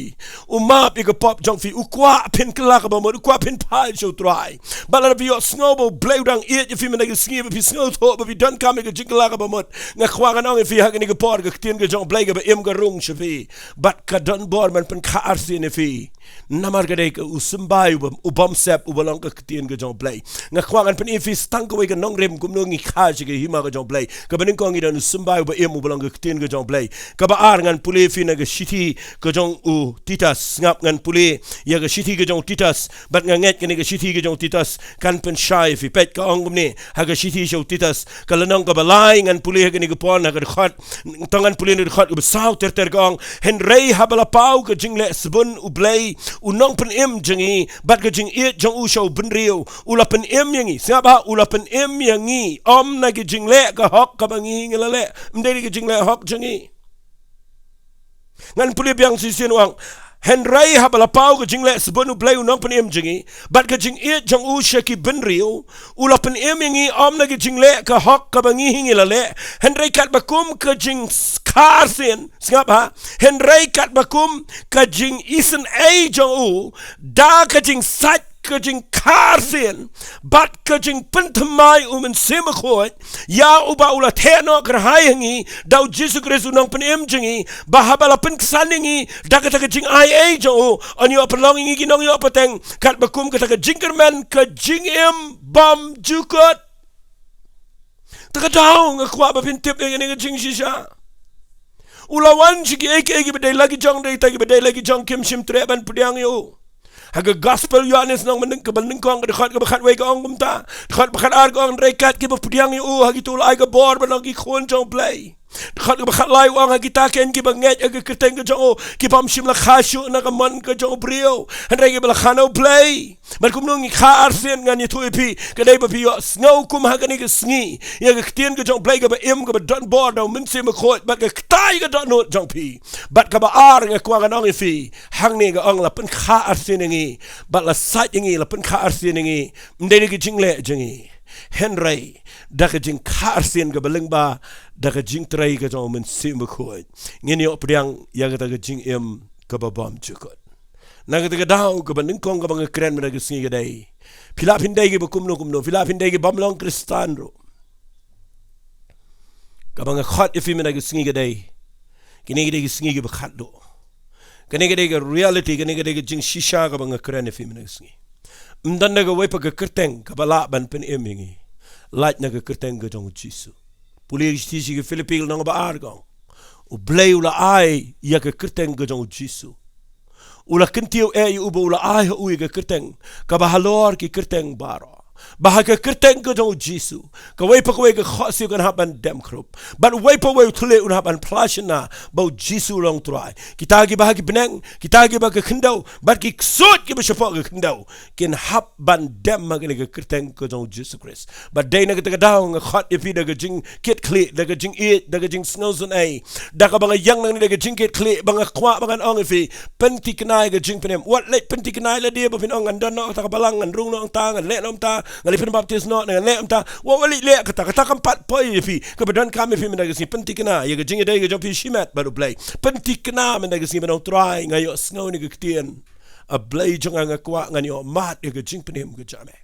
u map ïa ka pop jong phi, u kwah phin kylla kaba mut, u kwah phin phai sha U Trai. Bad lada phi ïohsngew ba U Blei u dang ïeit ïa phi mynta ka sngi, ba phi sngewthuh ba phi donkam ïa ka jingkylla kaba mut, nga kwah ngan ong ïa phi ha kane ka por, ka ktien ka jong U Blei kaba im ka rung sha phi, bad ka don bor ban pynkha arsien ïa phi. Namar ka dei ka u symbai uba, u bym sep, uba long ka ktien ka jong U Blei. Nga kwah ngan pyni ïa phi sa tang kawei ka nongrim kumno ngi kha sha ka hima ka jong U Blei. Kaba nyngkong, ngi don u symbai uba im, uba long ka ktien ka jong U Blei. Kaba ar, ngan pule ïa phi na ka shithi ka jong u Titus. Sngap, ngan pule ïa ka shithi ka jong u Titus. Bad nga ngeit kane ka shithi ka jong u Titus kan pynshai ïa phi. Peit, ka ong kumne ha ka shithi sha u Titus, ka lynnong kaba lai, ngan pule ha kane ka por na ka dkhot, to ngan pule na ka dkhot kaba saw ter ter, ka ong: Hynrei haba la paw ka jingleh sbun U Blei U Nongpynim jong ngi, bad ka jingïeit jong u sha u bynriew, u la pynim ïa ngi. Sngap bha, u la pynim ïa ngi, ym na ki jingleh ka hok kaba ngi, ngi la leh. Ym dei na ki jingleh hok jong ngi. Ngan pule biang shisien, u ong: Hynrei haba la paw ka jingleh sbun U Blei U Nongpynim jong ngi, bad ka jingïeit jong u sha ki bynriew, u la pynim ïa ngi, ym na ki jingleh ka hok kaba ngi hi ngi la leh, hynrei katba kum ka jingkha arsien. Sngap bha. Hynrei katba kum ka jingisynei jong u, da ka jingsait, ka jingkha arsien, bad ka jingpynthymmai U Mynsiem Bakhuid, ïa uba u la theh noh kyrhai ha ngi da U Jisu Khrist U Nongpynim jong ngi, ba haba la pynksan ïa ngi da kata ka jingai ei jong u, yn ïoh pynlong ïa ngi ki nongïoh pateng, katba kum kata ka jingkyrmen ka jingim bymjukut. Te ka daw nga kwah ba phin tip ïa kane ka jingshisha. U la wan sha kiei kiei kiba dei la ki jong, dei kita kiba dei la ki jong kim shym treh ban pdiang ïa u. Ha ka Gospel Ïoannis lynnong ba nyng-, kaba nyngkong, ka dkhot kaba khatwei ka ong kumta. Dkhot ba khatar ka ong: Hynrei kat kiba pdiang ïa u, ha kita u la ai ka bor ban long ki khun jong U Blei. Dkhot kaba khatlai u ong: Ha kita ken kiba ngeit ha ka kyrteng ka jong u, ki bym shym la kha shuh na ka mon ka jong u briew, hynrei kiba la kha na U Blei. Bad kumno ngi kha arsien? Ngan ïathuh ïa phi, ka dei ba phi ïohsngew kum ha kane ka sngi ïa ka ktien ka jong U Blei kaba im, kaba don bor da U Mynsiem Bakhuid, bad ka ktah ïa ka dohnud jong phi. Bad kaba ar, nga kwah ngan ong ïa phi, hangne ka ong la pynkha arsien ïa ngi, bad la sait ïa ngi, la pynkha arsien ïa ngi, ym dei da ka jingleh jong ngi, hynrei da ka jingkha arsien kaba lyngba da ka jingtrei ka jong U Mynsiem Bakhuid, ngin ïoh pdiang ïa kata ka jingim kaba bymjukut. Na kata ka daw, kaba nyngkong kaba nga kren mynta ka sngi ka dei, phi lah phin dei kiba kumno kumno, phi lah phin dei ki bym long Khristan ruh. Kaba nga khot ïa phi mynta ka sngi ka dei, kine ki dei ki sngi kiba khatduh. Kane ka dei ka reality, kane ka dei ka jingshisha kaba nga kren ïa phi mynta ka sngi. Ym don da kawei pat ka kyrteng kaba lah ban pynim ïa ngi, lait na ka kyrteng ka jong U Jisu. Pule ka shithi sha ki Philippi lynnong ba ar, ka ong: U Blei u la ai ïa ka kyrteng ka jong U Jisu. U la kyntiew eh ïa u ba u la ai ha u ïa ka kyrteng kaba halor ki kyrteng baroh, ba ha ka kyrteng ka jong U Jisu kawei pa kawei ka khohsiew kan hap ban dem khrup, bad uwei pa uwei u thylliej un hap ban phla shynna ba U Jisu u long Trai. Kita kiba ha ki bneng, kita kiba ha ka khyndew, bad ki ksuid kiba shapoh ka khyndew, kin hap ban dem ha kane ka kyrteng ka jong U Jisu Khrist. Bad dei na kata ka daw nga khot ïa phi da ka jingkitkhlieh, da ka jingïeit, da ka jingsngewsynei, da kaba nga ïeng nangne da ka jingkitkhlieh, ba nga kwah ba ngan ong ïa phi, pynthikna ïa ka jingpynim. Wat leit pynthikna ïa lade ba phin ong, ngan don noh ha kata ka balang, ngan rung noh hangta, ngan leh noh kumta, ngan leit pynbaptis noh, ngan leh kumta. Wat, wat leit leh kata, kata kam pat poi ïa phi. Kaba donkam ïa phi mynta ka sngi, pynthikna ïa ka jingïadei ka jong phi shimet bad U Blei. Pynthikna mynta ka sngi ban ong, Trai, nga ïohsngew ïa kane ka ktien. A Blei jong nga, nga kwah ngan ïoh mad ïa ka jingpynim ka jong me.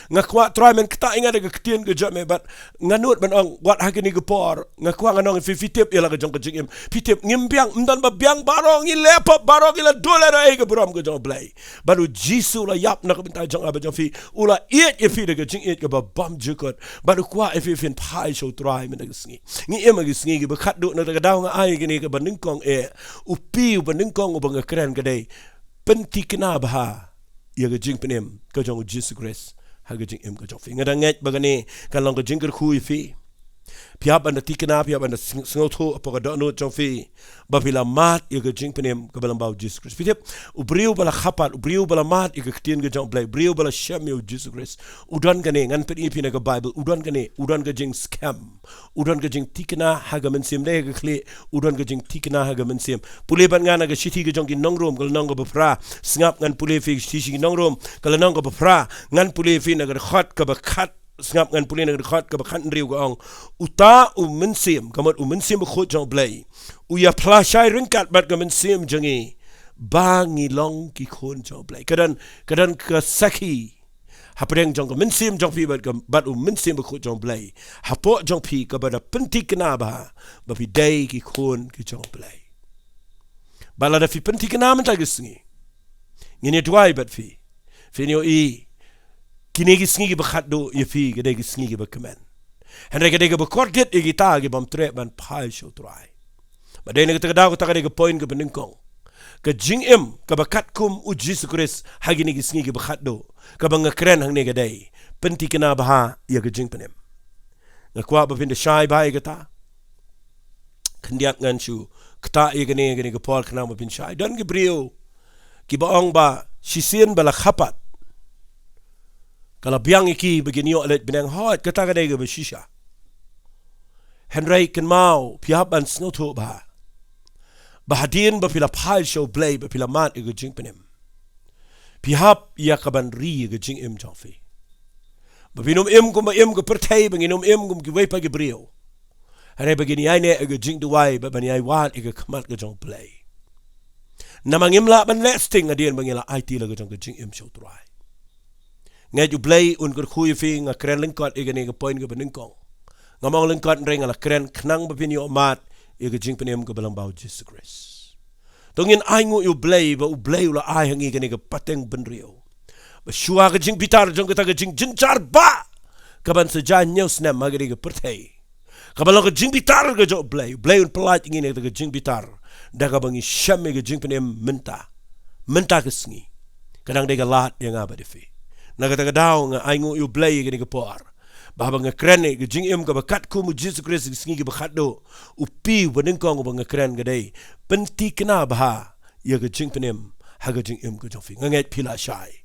Nga kwah Trai men ktah ïa nga da ka ktien ka jong me bad nga nud ban ong wat ha kane ka por. Nga kwah ngan ong ïa phi, phi tip ïa la ka jong ka jingim. Phi tip ngim biang, ym don ba biang baroh, ngi leh pop baroh, ngi la duh lehnohei ka burom ka jong U Blei. Bad U Jisu u la ïap na ka bynta jong nga bad jong phi. U la ïeit ïa phi da ka jingïeit kaba bymjukut. Bad u kwah ïa phi phin phai sha U Trai mynta ka sngi. Ngi im ha ka sngi kaba khatduh, na kata ka daw nga ai kane kaba nyngkong eh. U phi uba nyngkong uba nga kren ka dei, pynthikna bha ïa ka jingpynim ka jong U Jisu Khrist ha ka jingim ka jong phi. Nga da ngeit ba kane kan long ka jingkyrkhu ïa phi. Phi hap ban da thikna, phi hap ban da sng-, sngewthuh hapoh ka dohnud jong phi ba phi la mad ïa ka jingpynim kaba lyngba U Jisu Khrist. Phi tip, u briew ba la khapat, u briew ba la mad ïa ka ktien ka jong U Blei, u briew ba la shem ïa U Jisu Khrist, u don kane, ngan pyni ïa phi na ka Baibl, u don kane, u don ka jingskhem. U don ka jingthikna ha ka mynsiem, dei ha ka khlieh u don ka jingthikna ha ka mynsiem. Pule bad nga na ka shithi ka jong ki nong Rom, ka lynnong kaba phra. Sngap, ngan pule ïa phi ka shithi sha ki nong Rom, ka lynnong kaba phra. Ngan pule ïa phi na ka dkhot kaba khat. Sngap, ngan pule na ka dkhot kaba khathynriew, ka ong: Uta u Mynsiem, ka mut u Mynsiem Bakhuid jong U Blei, u ïaphla shai ryngkat bad ka mynsiem jong ngi ba ngi long ki khun jong U Blei. Ka don, ka don ka sakhi hapdeng jong ka mynsiem jong phi bad ka, bad u Mynsiem Bakhuid jong U Blei hapoh jong phi, kaba da pynthikna bha ba phi dei ki khun ki jong U Blei. Bad lada phi pynthikna mynta ka sngi, ngin ïa duwai bad phi, phin ïohi kine ki sngi kiba khatduh ïa phi ka dei ki sngi kiba kmen. Hynrei ka dei kaba kordit ïa kita ki bym treh ban phai sha U Trai. Ba dei na kata ka daw, kata ka dei ka point kaba nyngkong. Ka jingim kaba katkum U Jisu Khrist ha kine ki sngi kiba khatduh, kaba nga kren hangne ka dei, pynthikna bha ïa ka jingpynim. Nga kwah ba phin da shai bha ïa kata. Khyndiat ngan shu ktah ïa kane, kane ka por khnang ba phin shai. Don ki briew kiba ong ba shisien ba la khapat, ka la biang ïa ki ba kin ïoh leit bneng. Hooid, kata ka dei kaba shisha. Hynrei kynmaw, phi hap ban sngewthuh bha ba hadien ba phi la phai sha U Blei, ba phi la mad ïa ka jingpynim, phi hap ïa ka ban ri ïa ka jingim jong phi. Ba phin ym im kumba im ka pyrthei, ba ngin ym im kum kiwei pat ki briew. Hynrei ba ngin ïaineh ïa ka jingduwai, ba ban ïai wad ïa ka khmat ka jong U Blei. Namar ngim lah ban leh sting hadien ba ngi la aiti la ka jong ka jingim sha U Trai. Ngeit U Blei un kyrkhu ïa phi. Nga kren lyngkot ïa kane ka point kaba nyngkong. Ngam ong lyngkot, hynrei nga la kren khnang ba phin ïoh mad ïa ka jingpynim kaba lyngba U Jisu Khrist. To ngin ainguh ïa U Blei ba U Blei u la ai ha ngi kane ka pateng bynriew, ba shuwa ka jingbitar jong kata ka jingjynjar ba kaban sa jia hynñiew snem ha kane ka pyrthei, kaba long ka jingbitar ka jong U Blei, U Blei un pyllait ïa ngi na kata ka jingbitar da kaba ngi shem ïa ka jingpynim mynta, mynta ka sngi. Ka dang dei ka lad ïa nga bad ïa phi. Na kata ka daw nga ainguh ïa U Blei ïa kane ka por, ba haba nga kren ïa ka jingim kaba katkum U Jisu Khrist ha ki sngi kiba khatduh, u phi uba nyngkong uba nga kren ka dei, pynthikna bha ïa ka jingpynim ha ka jingim ka jong phi. Nga ngeit phi la shai.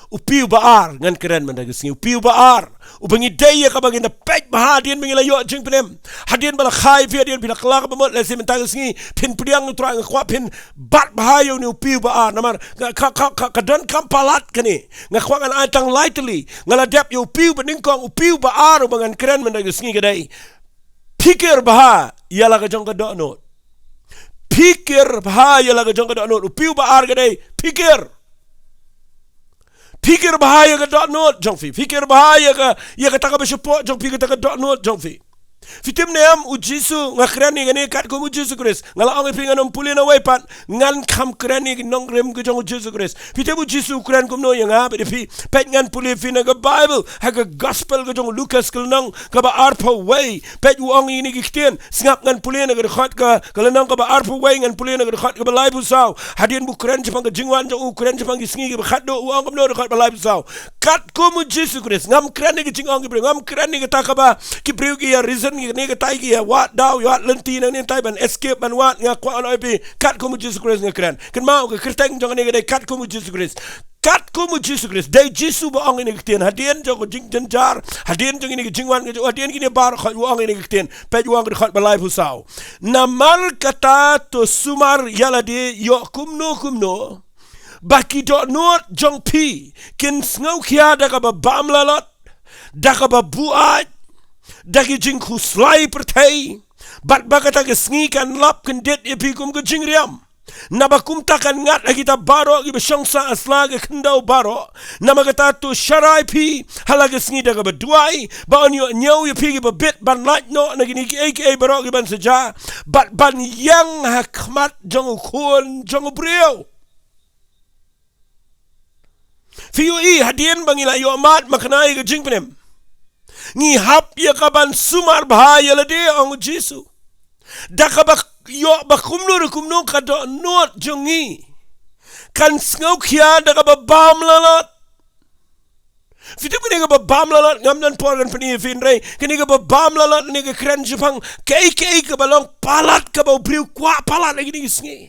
U phi uba ar ngan kren mynta ka sngi, u phi uba ar uba ngi dei ïa kaba ngin da peit bha hadien ba ngi la ïoh jingpynim. Hadien ba la kha ïa phi, hadien phi la kylla kaba mut, lehse mynta ka sngi phin pdiang U Trai. Nga kwah phin bat bha ïa une u phi uba ar. Namar ka, ka, ka, ka, ka donkam palat kane. Nga kwah ngan ai tang lai tylli. Nga la dep ïa u phi uba nyngkong, u phi uba ar uba ngan kren mynta ka sngi ka dei, phikir bha ïa la ka jong ka dohnud. Phikir bha ïa la ka jong ka dohnud. U phi uba ar ka dei, phikir. Phikir bha ïa ka dohnud jong phi. Phikir bha ïa ka, ïa kata kaba shapoh jong phi, kata ka dohnud jong phi. Phi tip ne em, U Jisu, nga kren ïa kane katkum U Jisu Khrist. Nga la ong ïa phi ngan ym pule na wei pat, ngan kham kren ïa ki nongrim ka jong U Jisu Khrist. Phi tip U Jisu u kren kumno ïa nga bad ïa phi? Peit, ngan pule ïa phi na ka Baibl, ha ka Gospel ka jong u Lukas ka lynnong kaba arphew wei. Peit, u ong ïa kine ki ktien. Sngap, ngan pule na ka dkhot ka, ka lynnong kaba arphew wei, ngan pule na ka dkhot kaba laiphew saw. Hadien ba u kren shaphang ka jingwan jong u, u kren shaphang ki sngi kiba khatduh, u ong kumno, dkhot ba laiphew saw? Katkum U Jisu Khrist. Ngam kren ïa ka jingong ki briew, ngam kren ïa kata kaba ki briew ki ïa reason, kane katai ki ïa wad daw, ïa wad lynti, nangne nantai ban escape, ban wad. Nga kwah ong ïa phi, katkum U Jisu Khrist nga kren. Kynmaw, ka kyrteng jong kane ka dei katkum U Jisu Khrist. Katkum U Jisu Khrist. Dei U Jisu ba ong ïa kine ki ktien. Hadien jong ka jingjynjar, hadien jong kine ki jingwan ka jong u, hadien kine baroh, u ong ïa kine ki ktien. Peit, u ong ka dkhot ba laiphew saw: Namar kata to sumar ïa lade ïoh kumno kumno, ba ki dohnud jong phi kin sngewkhia da kaba bam lalot, da kaba buaid, da ki jingkhuslai pyrthei, bad ba kata ka sngi kan lap kyndit ïa phi kum ka jingriam. Naba kumta kan ngat ha kita baroh kiba shong sah ha sla ka khyndew baroh. Namar kata to sharai phi ha la ka sngi da kaba duwai, ba yn ïoh ñiew ïa phi kiba bit ban lait noh na kine kiei kiei baroh kiban sa jia, bad ban ïeng ha khmat jong u Khun jong u briew. Phi ïohi, hadien ba ngi la ïoh mad makna ïa ka jingpynim, ngi hap ïa ka ban sumar bha ïa lade, ong u Jisu. Da kaba ïoh ba kumno re kumno ka dohnud jong ngi kan sngewkhia da kaba bam lalot. Phi tip, kane kaba bam lalot, ngam don por kan pyni ïa phi, hynrei kane kaba bam lalot ne ka kren shaphang kaei kaei kaba long palat, kaba u briew kwah palat ha kine ki sngi.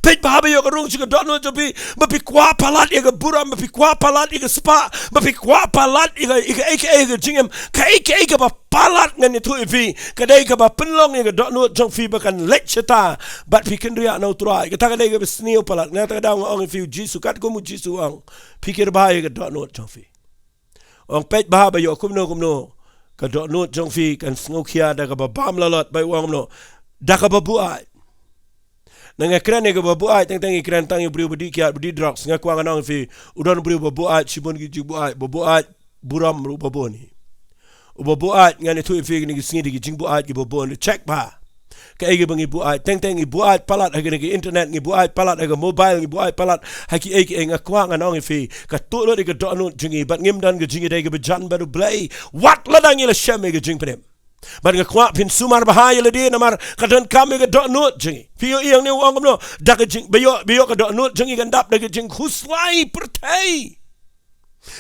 Peit bha ba ïoh ka rung sha ka dohnud jong phi, ba phi kwah palat ïa ka burom, ba phi kwah palat ïa ka spah, ba phi kwah palat ïa ka, ïa ka, ïa ka, ïa ka jingim. Kaei kaei kaba palat, ngan ïathuh ïa phi, ka dei kaba pynlong ïa ka dohnud jong phi ba kan leit shata bad phi kynriah na u Trai. Kata ka dei kaba sniew palat. Nga ta ka daw nga ong ïa phi, u Jisu, katkum u Jisu u ong, pyrkhat bha ïa ka dohnud jong phi. Ong, peit bha ba ïoh kumno kumno ka dohnud jong phi kan sngewkhia da kaba bam lalot, ba u ong kumno, da kaba buaid. Na nga kren ïa kaba buaid, teng teng ngi kren tang ïa u briew ba dih kiad, ba dih drugs. Nga kwah ngan ong ïa phi, u don u briew ba buaid shibun ki jingbuaid, ba buaid burom ruh ba bun hi. Uba buaid, ngan ïathuh ïa phi kine ki sngi da ki jingbuaid kiba bun. Check bha. Kaei kaba ngi buaid? Teng teng ngi buaid palat ha kine ki internet, ngi buaid palat ha ka mobile, ngi buaid palat ha kiei kiei. Nga kwah ngan ong ïa phi, ka tuh lut ïa ka dohnud jong ngi, bad ngim don ka jingïadei kaba jan bad U Blei wat lada ngi la shem ïa ka jingpynim. Bad nga kwah phin sumar bha ïa lade, namar ka donkam ïa ka dohnud jong ngi. Phi ïohi hangne u ong kumno, da ka jing, ba ïoh, ba ïoh ka dohnud jong ngi kan dap da ka jingkhuslai pyrthei.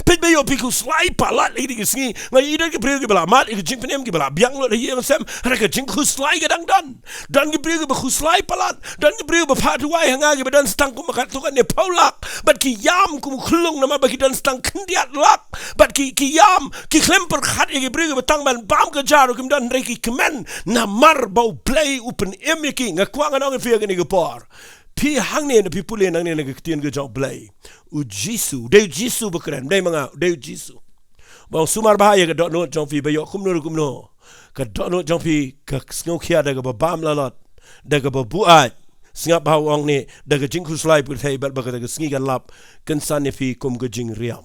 Peit ba ïoh phi khuslai palat ha kine ki sngi. Nga ïohi don ki briew kiba la mad ïa ka jingpynim, kiba la biang lut ha ïing ha sem, hynrei ka jingkhuslai ka dang don. Don ki briew kiba khuslai palat, don ki briew ba phah duwai ha nga kiba don tang kumba katto katne phew lak, bad ki ïam kum u khyllung namar ba ki don tang khyndiat lak, bad ki, ki ïam, ki khlem pyrkhat ïa ki briew kiba tang ban bam ka ja ruh kim don, hynrei ki kmen namar ba U Blei u pynim ïa ki. Nga kwah ngan ong ïa phi ha kane ka por, phi hangne, na phi pule nangne na ka ktien ka jong U Blei, u Jisu, dei u Jisu ba kren, dei ma nga, dei u Jisu. Ba ong, sumar bha ïa ka dohnud jong phi, ba ïoh kumno ruh kumno ka dohnud jong phi ka sngewkhia da kaba bam lalot, da kaba buaid. Sngap bha, u ong ne, da ka jingkhuslai pyrthei, bad ba kata ka sngi kan lap kynsan ïa phi kum ka jingriam.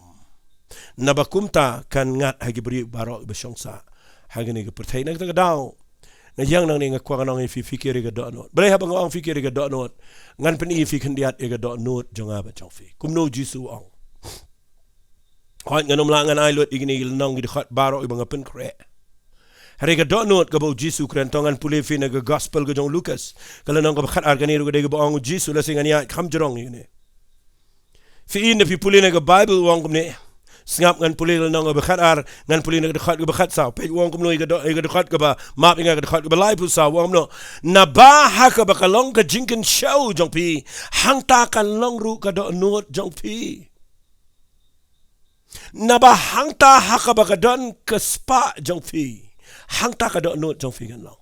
Naba kumta kan ngat ha ki briew baroh ba shong sah ha kane ka pyrthei. Na kata ka daw, nga ïeng nangne, nga kwah ngan ong ïa phi, pyrkhat ïa ka dohnud. Balei haba nga ong pyrkhat ïa ka dohnud, ngan pyni ïa phi khyndiat ïa ka dohnud jong nga bad jong phi. Kumno u Jisu u ong? Hooid, ngan ym lah ngan ai lut ïa kine ki lynnong ki dkhot baroh kiba nga pynkhreh. Hynrei ka dohnud kaba u Jisu u kren, to ngan pule ïa phi na ka gospel ka jong u Lukas, ka lynnong kaba khatar. Kane ruh ka dei kaba ong u Jisu, lehse ngan ïaid kham jrong ïa kane. Phi i, na phi pule na ka Baibl, u ong kumne. Sngap, ngan pule lynnong kaba khatar, ngan pule na ka dkhot kaba khatsaw. Peit u ong kumno ïa ka do-, ïa ka dkhot kaba, map ïa nga, ka dkhot kaba laiphew saw, u ong kumno. Naba ha kaba ka long ka jingkynshew jong phi, hangta kan long ruh ka dohnud jong phi. Naba hangta ha kaba ka don ka spah jong phi, hangta ka dohnud jong phi kan long.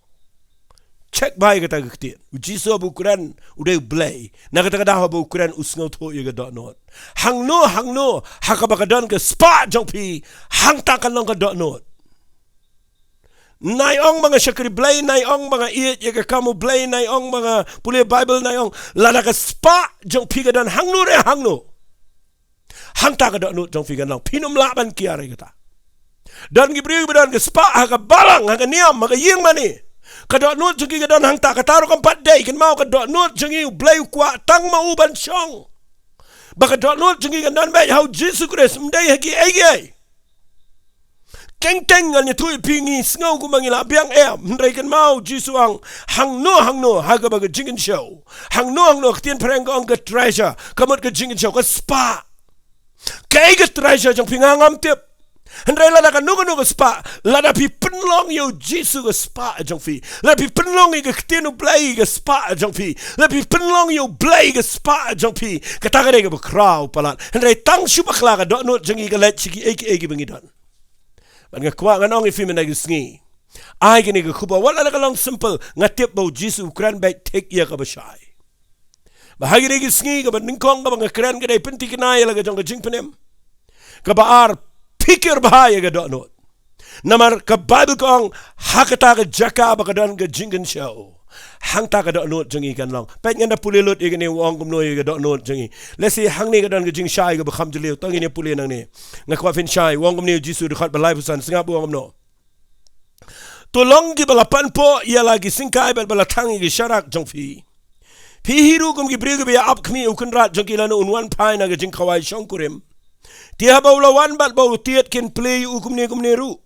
Check bha ïa kata ka ktien. U Jisu haba u kren, u dei U Blei. Na kata ka daw haba u kren u sngewthuh ïa ka dohnud. Hangno hangno ha kaba ka don ka spah jong phi, hangta kan long ka dohnud. Nai ong ba nga shakri Blei, nai ong ba nga ïeit ïa ka kam U Blei, nai ong ba nga pule Baibl, nai ong, lada ka spah jong phi ka don hangno re hangno, hangta ka dohnud jong phi kan long. Phin ym lah ban kiar ïa kata. Don ki briew ba don ka spah ha ka balang, ha ka niam, ha ka ïing mane. Ka dohnud jong ki ka don hangta. Kata ruh kam pat dei, kynmaw, ka dohnud jong ngi U Blei u kwah tang ma u ban shong. Ba ka dohnud jong ngi kan don beit ha u Jisu Khrist, ym dei ha kiei kiei. Teng teng ngan ïathuh ïa phi, ngi sngew kumba ngi la biang, em, hynrei kynmaw, Jisu u ong, hangno hangno ha kaba ka jingkynshew, hangno hangno, ka ktien phareng ka ong ka treasure, ka mut ka jingkynshew, ka spah. Kaei ka treasure jong phi nga ngam tip. Hynrei lada kano kano ka spah, lada phi pynlong ïa u Jisu ka spah jong phi, lada phi pynlong ïa ka ktien U Blei ka spah jong phi, lada phi pynlong ïa U Blei ka spah jong phi, kata ka dei kaba khraw palat. Hynrei tang shu bakla, ka dohnud jong ngi ka leit sha kiei kiei kiba ngi don. Bad nga kwah ngan ong ïa phi mynta ka sngi, ai kane ka khubor, wat lada ka long simple, nga tip ba u Jisu u kren beit thik ïa kaba shai. Ba ha kine ki sngi, kaba nyngkong kaba nga kren ka dei pynthikna ïa la ka jong ka jingpynim. Kaba ar, pyrkhat bha ïa ka dohnud. Namar ka Baibl ka ong, ha kata ka jaka ba ka don ka jingkynshew, Hangta ka dohnud jong ngi kan long. Peit ngan da pule lut ïa kane u ong kumno ïa ka dohnud jong ngi. Lehse hangne ka don ka jingshai kaba kham jylliew. To ngin ïa pule nangne. Nga kwah phin shai. U ong kumne u Jisu dkhot ba laiphew san, sngap u ong kumno. To long kiba la panpoh ïa la ki syngkai bad ba la thang ïa ki sharak jong phi. Phi hi ruh kum ki briew kiba ïa ap khmih ïa u kynrad jong ki lane un wan phai na ka jingkhawai shongkurim. Te haba u la wan bad ba u tied kin plie ïa u kumne kumne ruh.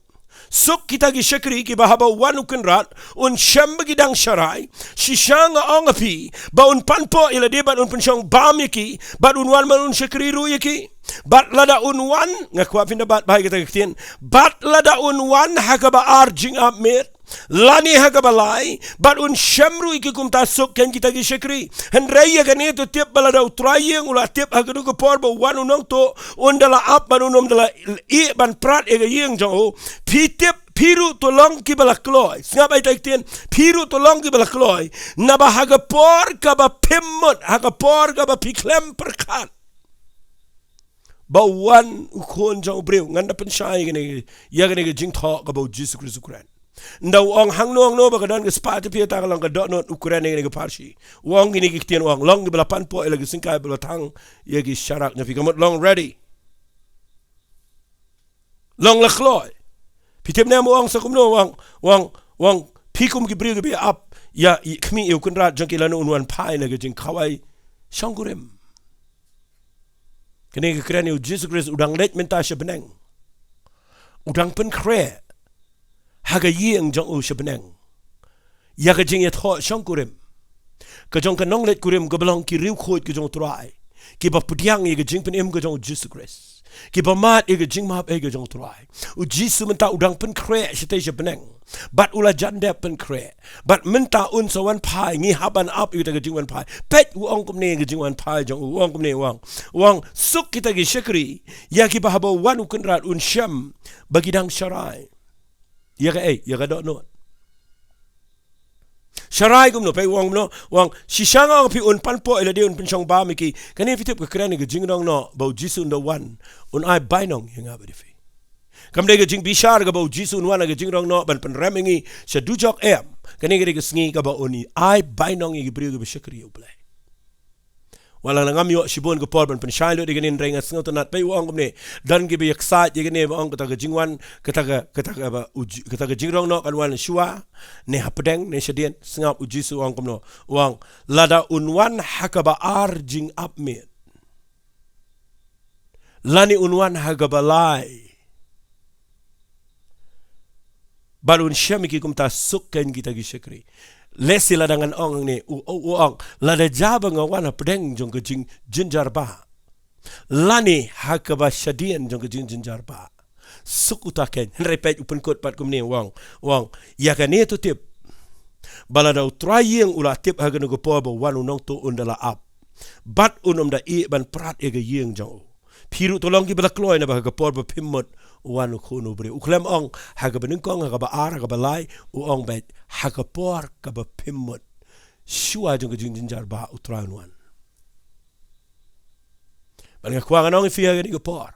Suk kita ki shakri kiba haba u wan u kynrad un shem ba ki dang sharai. Shisha nga ong ha phi ba un panpoh ïa lade bad un pynshong bam ïa ki bad un wan ban un shakri ruh ïa ki. Bad lada un wan, nga kwah phin da bat bha ïa kata ka ktien. Bad lada un wan ha kaba ar jingap miet lane ha kaba lai, bad un shem ruh ïa ki kumta, suk kein kita ki shakri. Hynrei ïa kane to tip ba lada u trai ïing u la tip ha kano ka por ba u wan u nongtuh, un da la ap bad un ym da la ïeh ban prat ïa ka ïing jong u. Phi tip, phi ruh to long kiba la kloi. Sngap ïa kata ka ktien, phi ruh to long kiba la kloi. Naba ha ka por kaba phim mut, ha ka por kaba phi khlem pyrkhat ba u wan u Khun jong u briew. Ngan da pynshai ïa kane, ïa kane ka jingthoh kaba u Jisu Khrist u kren. Ynda u ong hangno hangno ba ka don ka spah taphia, ta ka long ka dohnud, u kren ïa kane ka pharshi. U ong kine ki ktien, u ong long kiba la panpoh ïa la ki syngkai bad la thang ïa ki sharak jong phi. Ka mut long ready. Long la kloi. Phi tip ne em u ong sa kumno, u ong, u ong, u ong, phi kum ki briew kiba ïa ap, ïa, ïa khmih ïa u kynrad jong ki lane un wan phai na ka jingkhawai shongkurim. Kane ka kren ïa u Jisu Khrist u dang leit mynta sha bneng. U dang pynkhreh ha ka ïing jong u sha bneng ïa ka jingïathoh shongkurim ka jong ka nongleit kurim kaba long ki riewkhuid ka jong u Trai, kiba pdiang ïa ka jingpynim ka jong u Jisu Khrist, kiba mad ïa ka jingmap ei ka jong u Trai. U Jisu mynta u dang pynkhreh shatei sha bneng. Bad u la jan dep pynkhreh. Bad mynta un sa wan phai, ngi hap ban ap ïa kata ka jingwan phai. Peit u ong kumne ïa ka jingwan phai jong u, u ong kumne, u ong. U ong suk kita ki shakri ïa kiba haba u wan u kynrad un shem ba ki dang sharai. Ïa kaei, ïa ka dohnud. Sharai kumno, peit u ong kumno, u ong shisha nga ong ha phi un panpoh ïa lade, un pynshong bam ïa ki. Kane phi tip ka kren ïa ka jingrong noh ba u Jisu un da wan un ai bainong ïa nga bad ïa phi. Kam dei ka jingbishar kaba u Jisu un wan ha ka jingrong noh ban pynrem ïa ngi sha dujok, em. Kane ka dei ka sngi kaba un ai bainong ïa ki briew kiba shakri ïa u Blei. Wat la ngam ïoh shibun ka por ban pynshai lut ïa kane, hynrei nga sngewtynnat, peit u ong kumne, don kiba ïaksaid ïa kane ba ong kata ka jingwan, kata ka, kata ka ba u Ji-, kata ka jingrong noh kan wan shuwa ne hapdeng ne shadien. Sngap u Jisu u ong kumno, u ong lada un wan ha kaba ar jingap miet lane un wan ha kaba lai bad un shem ïa ki kumta, suk kein kita ki shakri. Lehse lada ngan ong hangne, u, u, u ong lada jia ba nga wan hapdeng jong ka jingjynjar ba lane ha kaba shadien jong ka jingjynjar ba, suk uta kein. Hynrei peit u pynkut pat kumne, u ong, u ong ïa kane to tip ba lada u trai ïing u la tip ha kano ka por ba u wan u nongtuh, un da la ap bad un ym da ïeh ban prat ïa ka ïing jong u. Phi ruh to long kiba la kloi, naba ha ka por ba phim mut u wan u Khun u briew. U khlem ong ha kaba nyngkong, ha kaba ar, ha kaba lai, u ong beit ha ka por kaba phim mut. Shuwa jong ka jingjynjar ba u Trai un wan. Bad nga kwah ngan ong ïa phi ha kane ka por,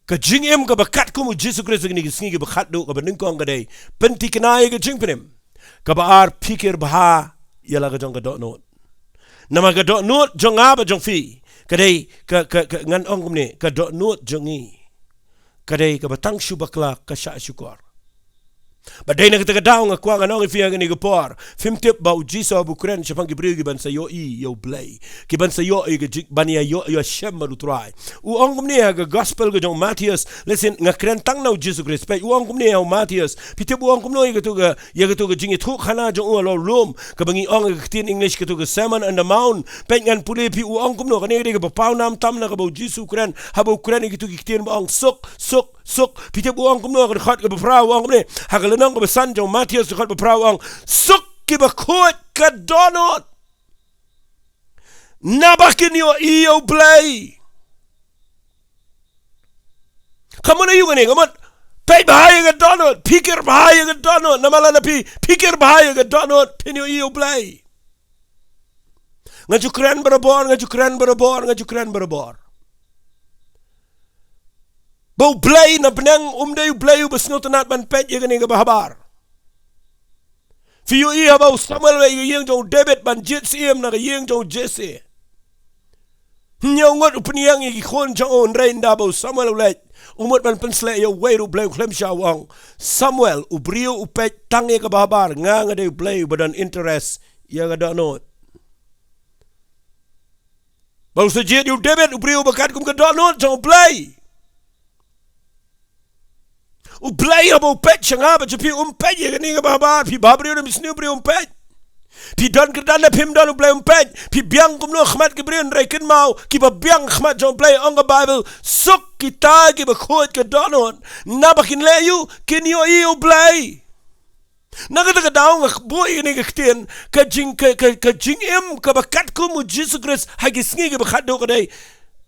ka jingim kaba katkum u Jisu Khrist ha kine ki sngi kiba khatduh, kaba nyngkong ka dei pynthikna ïa ka jingpynim. Kaba ar, phikir bha ïa la ka jong ka dohnud. Namar ka dohnud jong nga bad jong phi ka dei ka, ka, ka, ngan ong kumne, ka dohnud jong ngi ka dei kaba tang shu bakla, ka shah shukor. Bad dei na kata ka daw nga kwah ngan ong ïa phi ha kane ka por, phim tip ba u Jisu haba u kren shaphang ki briew kiban sa ïohi ïa u Blei, kiban sa ïohi ïa ka jing, ban ïa ïohi ïa u Shem bad u Trai. U ong kumne ha ka gospel ka jong u Mathaios, lehse nga kren tang na u Jisu Khrist. Peit u ong kumne ha u Mathaios. Phi tip u ong kumno ïa kato ka, ïa kato ka jingïathuhkhana jong u halor u lum, kaba ngi ong ha ka ktien English kato ka Sermon on the Mount. Peit ngan pule ïa phi u ong kumno, kane ka dei kaba paw nam tam na kaba u Jisu u kren, haba u kren ïa kito ki ktien ba ong suk, suk, suk. Phi tip u ong kumno ha ka dkhot kaba phra, u ong kumne, ha ka lynnong kaba san jong u Mathaios, dkhot ba phra, u ong suk kiba khuid ka dohnud, naba kin ïohi ïa u Blei. Ka mut aïu kane? Ka mut peit bha ïa ka dohnud, phikir bha ïa ka dohnud. Namar lada phi phikir bha ïa ka dohnud, phin ïohi ïa u Blei. Nga ju kren barabor, nga ju kren barabor, nga ju kren barabor ba u Blei na bneng um dei u Blei uba sngewtynnat ban peit ïa kane kaba habar. Phi ïohi haba u Samuel u leit ïa ka ïing jong u David ban jied syiem na ka ïing jong u Jesse. Hynñiew ngut u pynïeng ïa ki khun jong u, hynrei ynda ba u Samuel u leit, u mut ban pynsleh ïa uwei ruh u Blei u khlem shuh, u ong, Samuel, u briew u peit tang ïa kaba habar, nga nga dei u Blei uba don interest ïa ka dohnud. Ba u sa jied ïa u David, u briew uba kat kum ka dohnud jong u Blei. U Blei haba u peit sha nga bad sha phi, um peit ïa kane kaba habar. Phi bhabriew ne misniew briew, um peit. Phi don kyrdan ne phim don, u Blei um peit. Phi biang kumno ha khmat ki briew, hynrei kynmaw, kiba biang ha khmat jong u Blei, ong ka Baibl, suk kita kiba khuid ka dohnud, naba kin leh aïu? Kin ïohi ïa u Blei. Na kata ka daw nga buh ïa kane ka ktien, ka jing, ka, ka, ka jingim kaba katkum u Jisu Khrist ha ki sngi kiba khatduh ka dei,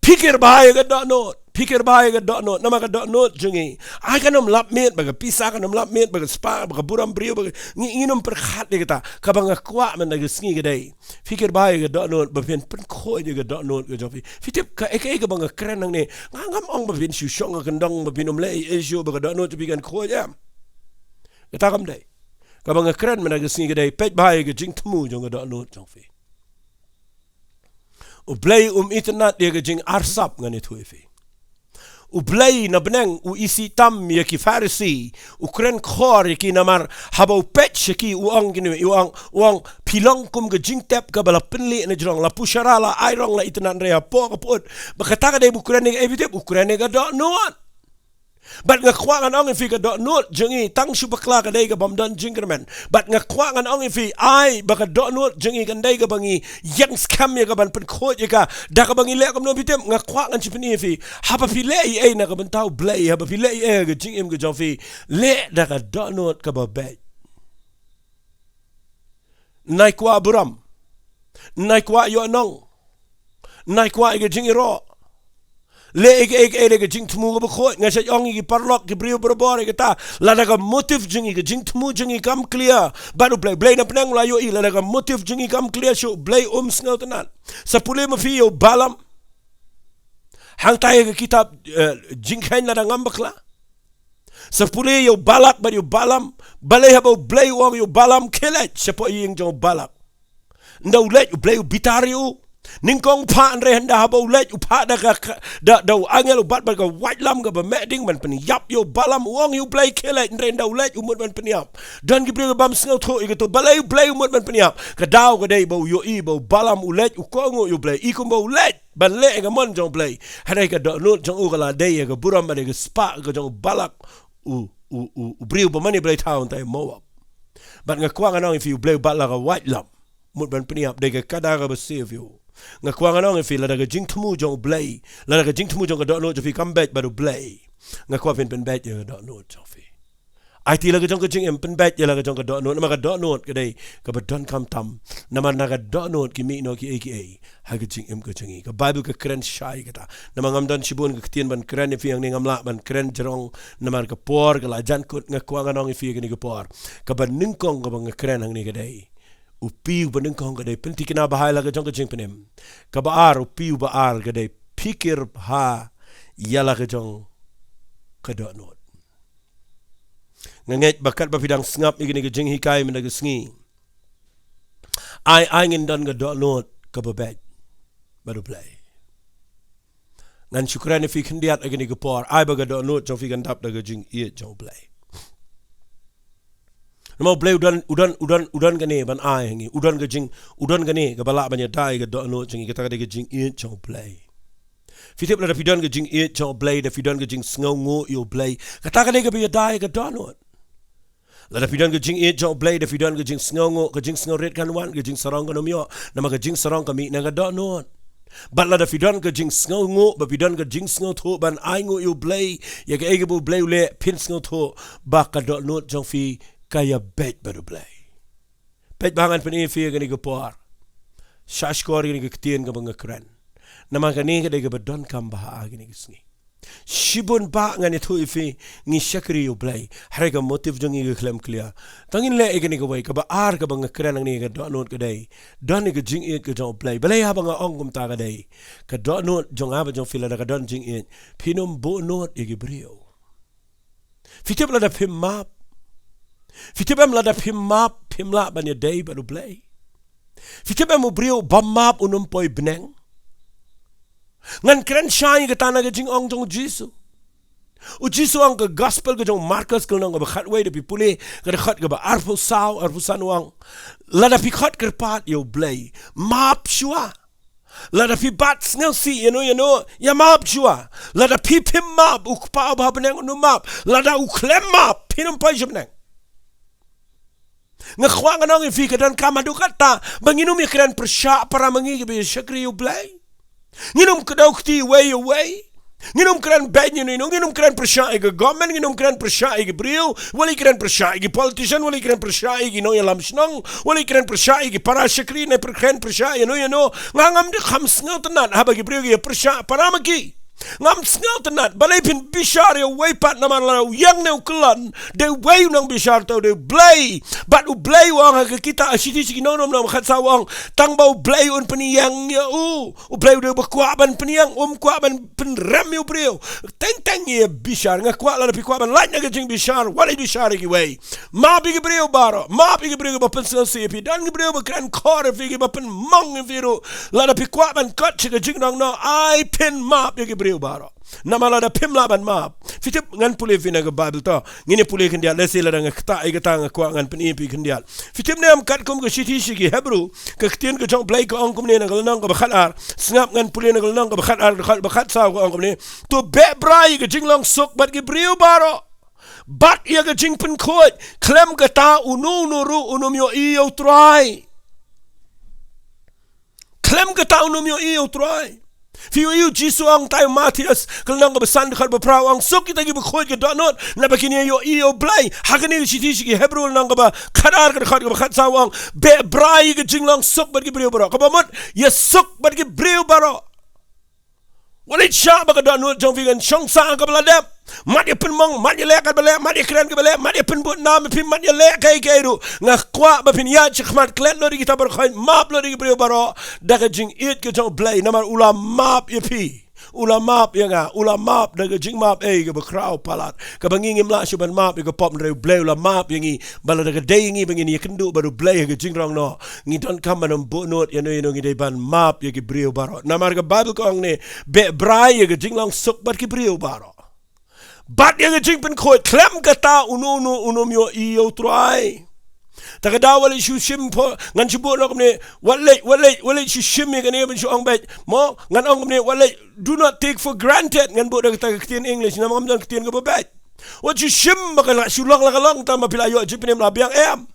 pyrkhat bha ïa ka dohnud, pyrkhat bha ïa ka dohnud, namar ka dohnud jong ngi, ai, kan ym lap miet, ba ka pisa kan ym lap miet, ba ka spah, ba ka burom briew, ba ka, ngi, ngin ym pyrkhat ïa kata. Kaba nga kwah mynta ka sngi ka dei, pyrkhat bha ïa ka dohnud, ba phin pynkhuid ïa ka dohnud ka jong phi. Phi tip kaei kaei kaba nga kren hangne, nga ngam ong ba phin shu shong ha kyndong, ba phin ym leh ei ei shuh, ba ka dohnud jong phi kan khuid, em. Kata kam dei. Kaba nga kren mynta ka sngi ka dei, peit bha ïa ka jingthmu jong ka dohnud jong phi. U Blei um itynnad ïa ka jingarsap, ngan ïathuh ïa phi. U Blei na bneng u isih tam ïa ki Pharisi, u kren khor ïa ki, namar haba u peit sha ki, u ong kine, u ong, u ong, phi long kum ka jingtep kaba la pynlieh na jrong, la pushara, la airong, la itynnad, hynrei hapoh ka put, ba kata ka dei ba u kren ïa ka, eh, phi tip, u kren ïa ka dohnud. Bad nga kwah ngan ong ïa phi, ka dohnud jong ngi tang shu bakla ka dei kabym don jingkyrmen. Bad nga kwah ngan ong ïa phi, ai, ba ka dohnud jong ngi kan dei kaba ngi ïeng skhem ïa ka ban pynkhuid ïa ka da kaba ngi leh kumno, phi tip. Nga kwah ngan shu pyni ïa phi, haba phi leh ei ei na ka bynta u Blei, haba phi leh ei ei ha ka jingim ka jong phi, leh da ka dohnud kaba beit. Nai kwah burom. Nai kwah ïoh nong. Nai kwah ïa ka jingïaroh. Leh ïa ka, ïa ka, ïa ka jingthmu kaba khuid. Nga shait ong ïa ki paralok, ki briew barabor, ïa kata, lada ka motive jong ngi, ka jingthmu jong ngi kam clear bad u Blei, Blei na bneng u la ïohi. Lada ka motive jong ngi kam clear shuh, u Blei um sngewtynnad. Sa pule ma phi ïa u Balaam hangtai ha ka kitab, eh, Jingkheiñ lada ngam bakla. Sa pule ïa u Balak bad ïa u Balaam. Balei haba u Blei u ong ïa u Balaam, khie leit shapoh ïing jong u Balak? Ynda u leit, u Blei u bitar ïa u. Nyngkong u phah, hynrei ynda haba u leit, u phah da ka, ka, da, da u angel uba bat bad ka waitlam kaba meh ding ban pynïap ïa u Balaam. U ong ïa u Blei, khie leit, hynrei ynda u leit u mut ban pynïap. Don ki briew ki bym sngewthuh ïa kato, balei u Blei u mut ban pynïap. Ka daw ka dei ba u ïohi ba u Balaam u leit, u kohnguh ïa u Blei, i kumba u leit ban leh ïa ka mon jong u Blei. Hynrei ka dohnud jong u ka la dei ïa ka burom bad ïa ka spah ka jong u Balak, u, u, u, u briew ba mane blei thaw hangtai ha Moab. Bad nga kwah ngan ong ïa phi, u Blei u bat la ka waitlam, mut ban pynïap, dei ka kada kaba siew ïa u. Nga kwah ngan ong ïa phi, lada ka jingthmu jong u Blei, lada ka jingthmu jong ka dohnud jong phi kam beit bad u Blei, nga kwah phin pynbeit ïa ka dohnud jong phi. Aiti la ka jong ka jingim, pynbeit ïa la ka jong ka dohnud, namar ka dohnud ka dei kaba donkam tam. Namar na ka dohnud ki mih noh kiei kiei ha ka jingim ka jong ngi. Ka Baibl ka kren shai kata. Namar ngam don shibun ka ktien ban kren ïa phi hangne, ngam lah ban kren jrong namar ka por ka la jan kut. Nga kwah ngan ong ïa phi ha kane ka por, kaba nyngkong kaba nga kren hangne ka dei, u P uba nyngkong ka dei pynthikna bha ïa la ka jong ka jingpynim. Kaba ar, u P uba ar ka dei pyrkhat bha ïa la ka jong ka dohnud. Nga ngeit ba katba phi dang sngap ïa kane ka jinghikai mynta ka sngi, ai, ai ngin don ka dohnud kaba beit bad u Blei. Ngan shu kren ïa phi khyndiat ha kane ka por, ai ba ka dohnud jong phi kan dap da ka jingïeit jong u Blei. Namar u Blei u don, u don, u don, u don kane ban ai ha ngi, u don ka jing, u don kane kaba lah ban ïada ïa ka dohnud jong ngi, kata ka dei ka jingïeit jong u Blei. Phi tip, lada phi don ka jingïeit jong u Blei, da phi don ka jingsngewnguh ïa u Blei, kata ka dei kaba ïada ïa ka dohnud. Lada phi don ka jingïeit jong u Blei, da phi don ka jingsngewnguh, ka jingsngewrit kan wan, ka jingsarong kan ym ïoh, namar ka jingsarong ka mih na ka dohnud. Bad lada phi don ka jingsngewnguh, ba phi don ka jingsngewthuh ban ainguh ïa u Blei ïa kaei kaba u Blei u leh, phin sngewthuh ba ka dohnud jong phi ka ïabeit bad u Blei. Peit ba ngan pyni ïa phi ha kane ka por, shah shkor ïa kane ka ktien kaba nga kren, namar kane ka dei kaba donkam bha ha kane ka sngi. Shibun bah ngan ïathuh ïa phi, ngi shakri ïa u Blei, hynrei ka motive jong ngi ka khlem clear. Tang ngin leh ïa kane kawei, kaba ar kaba nga kren hangne, ka dohnud ka dei, don ïa ka jingïeit ka jong u Blei. Balei haba nga ong kumta? Ka dei ka dohnud jong nga bad jong phi, lada ka don jingïeit, phin ym buhnud ïa ki briew. Phi tip, lada phim map, Phi tip em, lada phim map, phim lah ban ïadei bad U Blei. Phi tip em, u briew bym map un ym poi bneng. Ngan kren shai ïa kata na ka jingong jong u Jisu. U Jisu u ong ha ka gospel ka jong u Markos ka lynnong kaba khatwei, lada phi pule ka dkhot kaba arphew saw, arphew san, u ong, lada phi khot kyrpad ïa U Blei, map shuwa. Lada phi bat sngewsih ïano ïano, ïa map shuwa. Lada phi phim map, U Kpa uba ha bneng un ym map. Lada u khlem map, phin ym poi sha bneng. Nga kwah ngan ong ïa phi, ka donkam haduh katta ba ngin ym ïakren pyrshah para ma ngi kiba ïa shakri ïa U Blei. Ngin ym kdew kti uwei ïa uwei. Ngin ym kren beiñ ïano ïano, ngin ym kren pyrshah ïa ka government, ngin ym kren pyrshah ïa ki briew, wat leit kren pyrshah ïa ki politician, wat leit kren pyrshah ïa ki nongïalam shnong, wat leit kren pyrshah ïa ki para shakri, ne kren pyrshah ïano ïano. Nga ngam dei kham sngewtynnat haba ki briew ki ïa pyrshah para ma ki. Ngam sngewtynnat, balei phin bishar ïa uwei pat, namar lada u ïeng ne u kyllon, dei uwei u nang bishar, te u dei U Blei. Bad U Blei u ong ha ka kitab, ha Shithi sha ki Nongrim lynnong khatsaw, u ong, tang ba U Blei un pynïeng ïa u. U Blei u dei uba kwah ban pynïeng, um kwah ban pynrem ïa u briew. Teng teng ïa bishar, nga kwah lada phi kwah ban lait na ka jingbishar, wat leit bishar ïa kiwei. Map ïa ki briew baroh, map ïa ki briew kiba pynsngewsih ïa phi, don ki briew ba kren khor ïa phi, kiba pynmong ïa phi ruh. Lada phi kwah ban kot sha ka jingrong noh, ai phin map ïa ki briew baroh. Namar lada phim lah ban map, phi tip, ngan pule ïa phi na ka Baibl to. Ngin ïa pule khyndiat, lehse lada nga ktah ïa kata, nga kwah ngan pyni ïa phi khyndiat. Phi tip ne em, katkum ka Shithi sha ki Hebru, ka ktien ka jong U Blei ka ong kumne na ka lynnong kaba khatar. Sngap, ngan pule na ka lynnong kaba khatar, dkhot ba khatsaw, ka ong kumne: To beh brai ïa ka jinglong suk bad ki briew baroh, bad ïa ka jingpynkhuid, khlem kata uno uno ruh un ym ïohi ïa U Trai. Khlem kata un ym ïohi ïa U Trai. Phi ïohi U Jisu u ong ha u Mathaios ka lynnong kaba san, dkhot ba phra, u ong: Suk kita kiba khuid ka dohnud, naba kin ïohi ïa U Blei. Ha kane ka Shithi sha ki Hebru lynnong kaba khatar, ka dkhot kaba khatsaw, u ong: Beh brai ïa ka jinglong suk bad ki briew baroh. Kaba mut, ïa suk bad ki briew baroh. Wat leit shah ba ka dohnud jong phi kan shong sah ha kaba la dep. Mat ïa pynmong, mat ïa leh kaba leh, mat ïa kren kaba leh, mat ïa pynbud nam ïa phi, mat ïa leh kaei kaei ruh. Nga kwah ba phin ïaid shakhmat klet lut ïa kita baroh, map lut ïa ki briew baroh da ka jingïeit ka jong U Blei, namar u la map ïa phi. U la map ïa nga, u la map da ka jingmap, eh, kaba khraw palat. Kaba ngi ngim lah shuh ban map ïa ka pop, hynrei U Blei u la map ïa ngi. Ba lada ka dei ïa ngi ba ngin ïakynduh bad U Blei ha ka jingrong noh, ngi donkam ban ym buhnud ïano ïano, ngi dei ban map ïa ki briew baroh. Namar ka Baibl ka ong ne: Beh brai ïa ka jinglong suk bad ki briew baroh, bad ïa ka jingpynkhuid, khlem kata uno uno un ym ïohi ïa U Trai. Ta ka daw wat leit shu shim pho, ngan shu buh noh kumne: Wat leit, wat leit, wat leit shu shim ïa kane ban shu ong beit. Mo, ngan ong kumne: Wat leit, do not take for granted. Ngan buh da kata ka ktien English, namar kam don ktien kaba beit. Wat shu shim ba ka la shu long la ka long, tang ba phi la ïoh jingpynim la biang, em.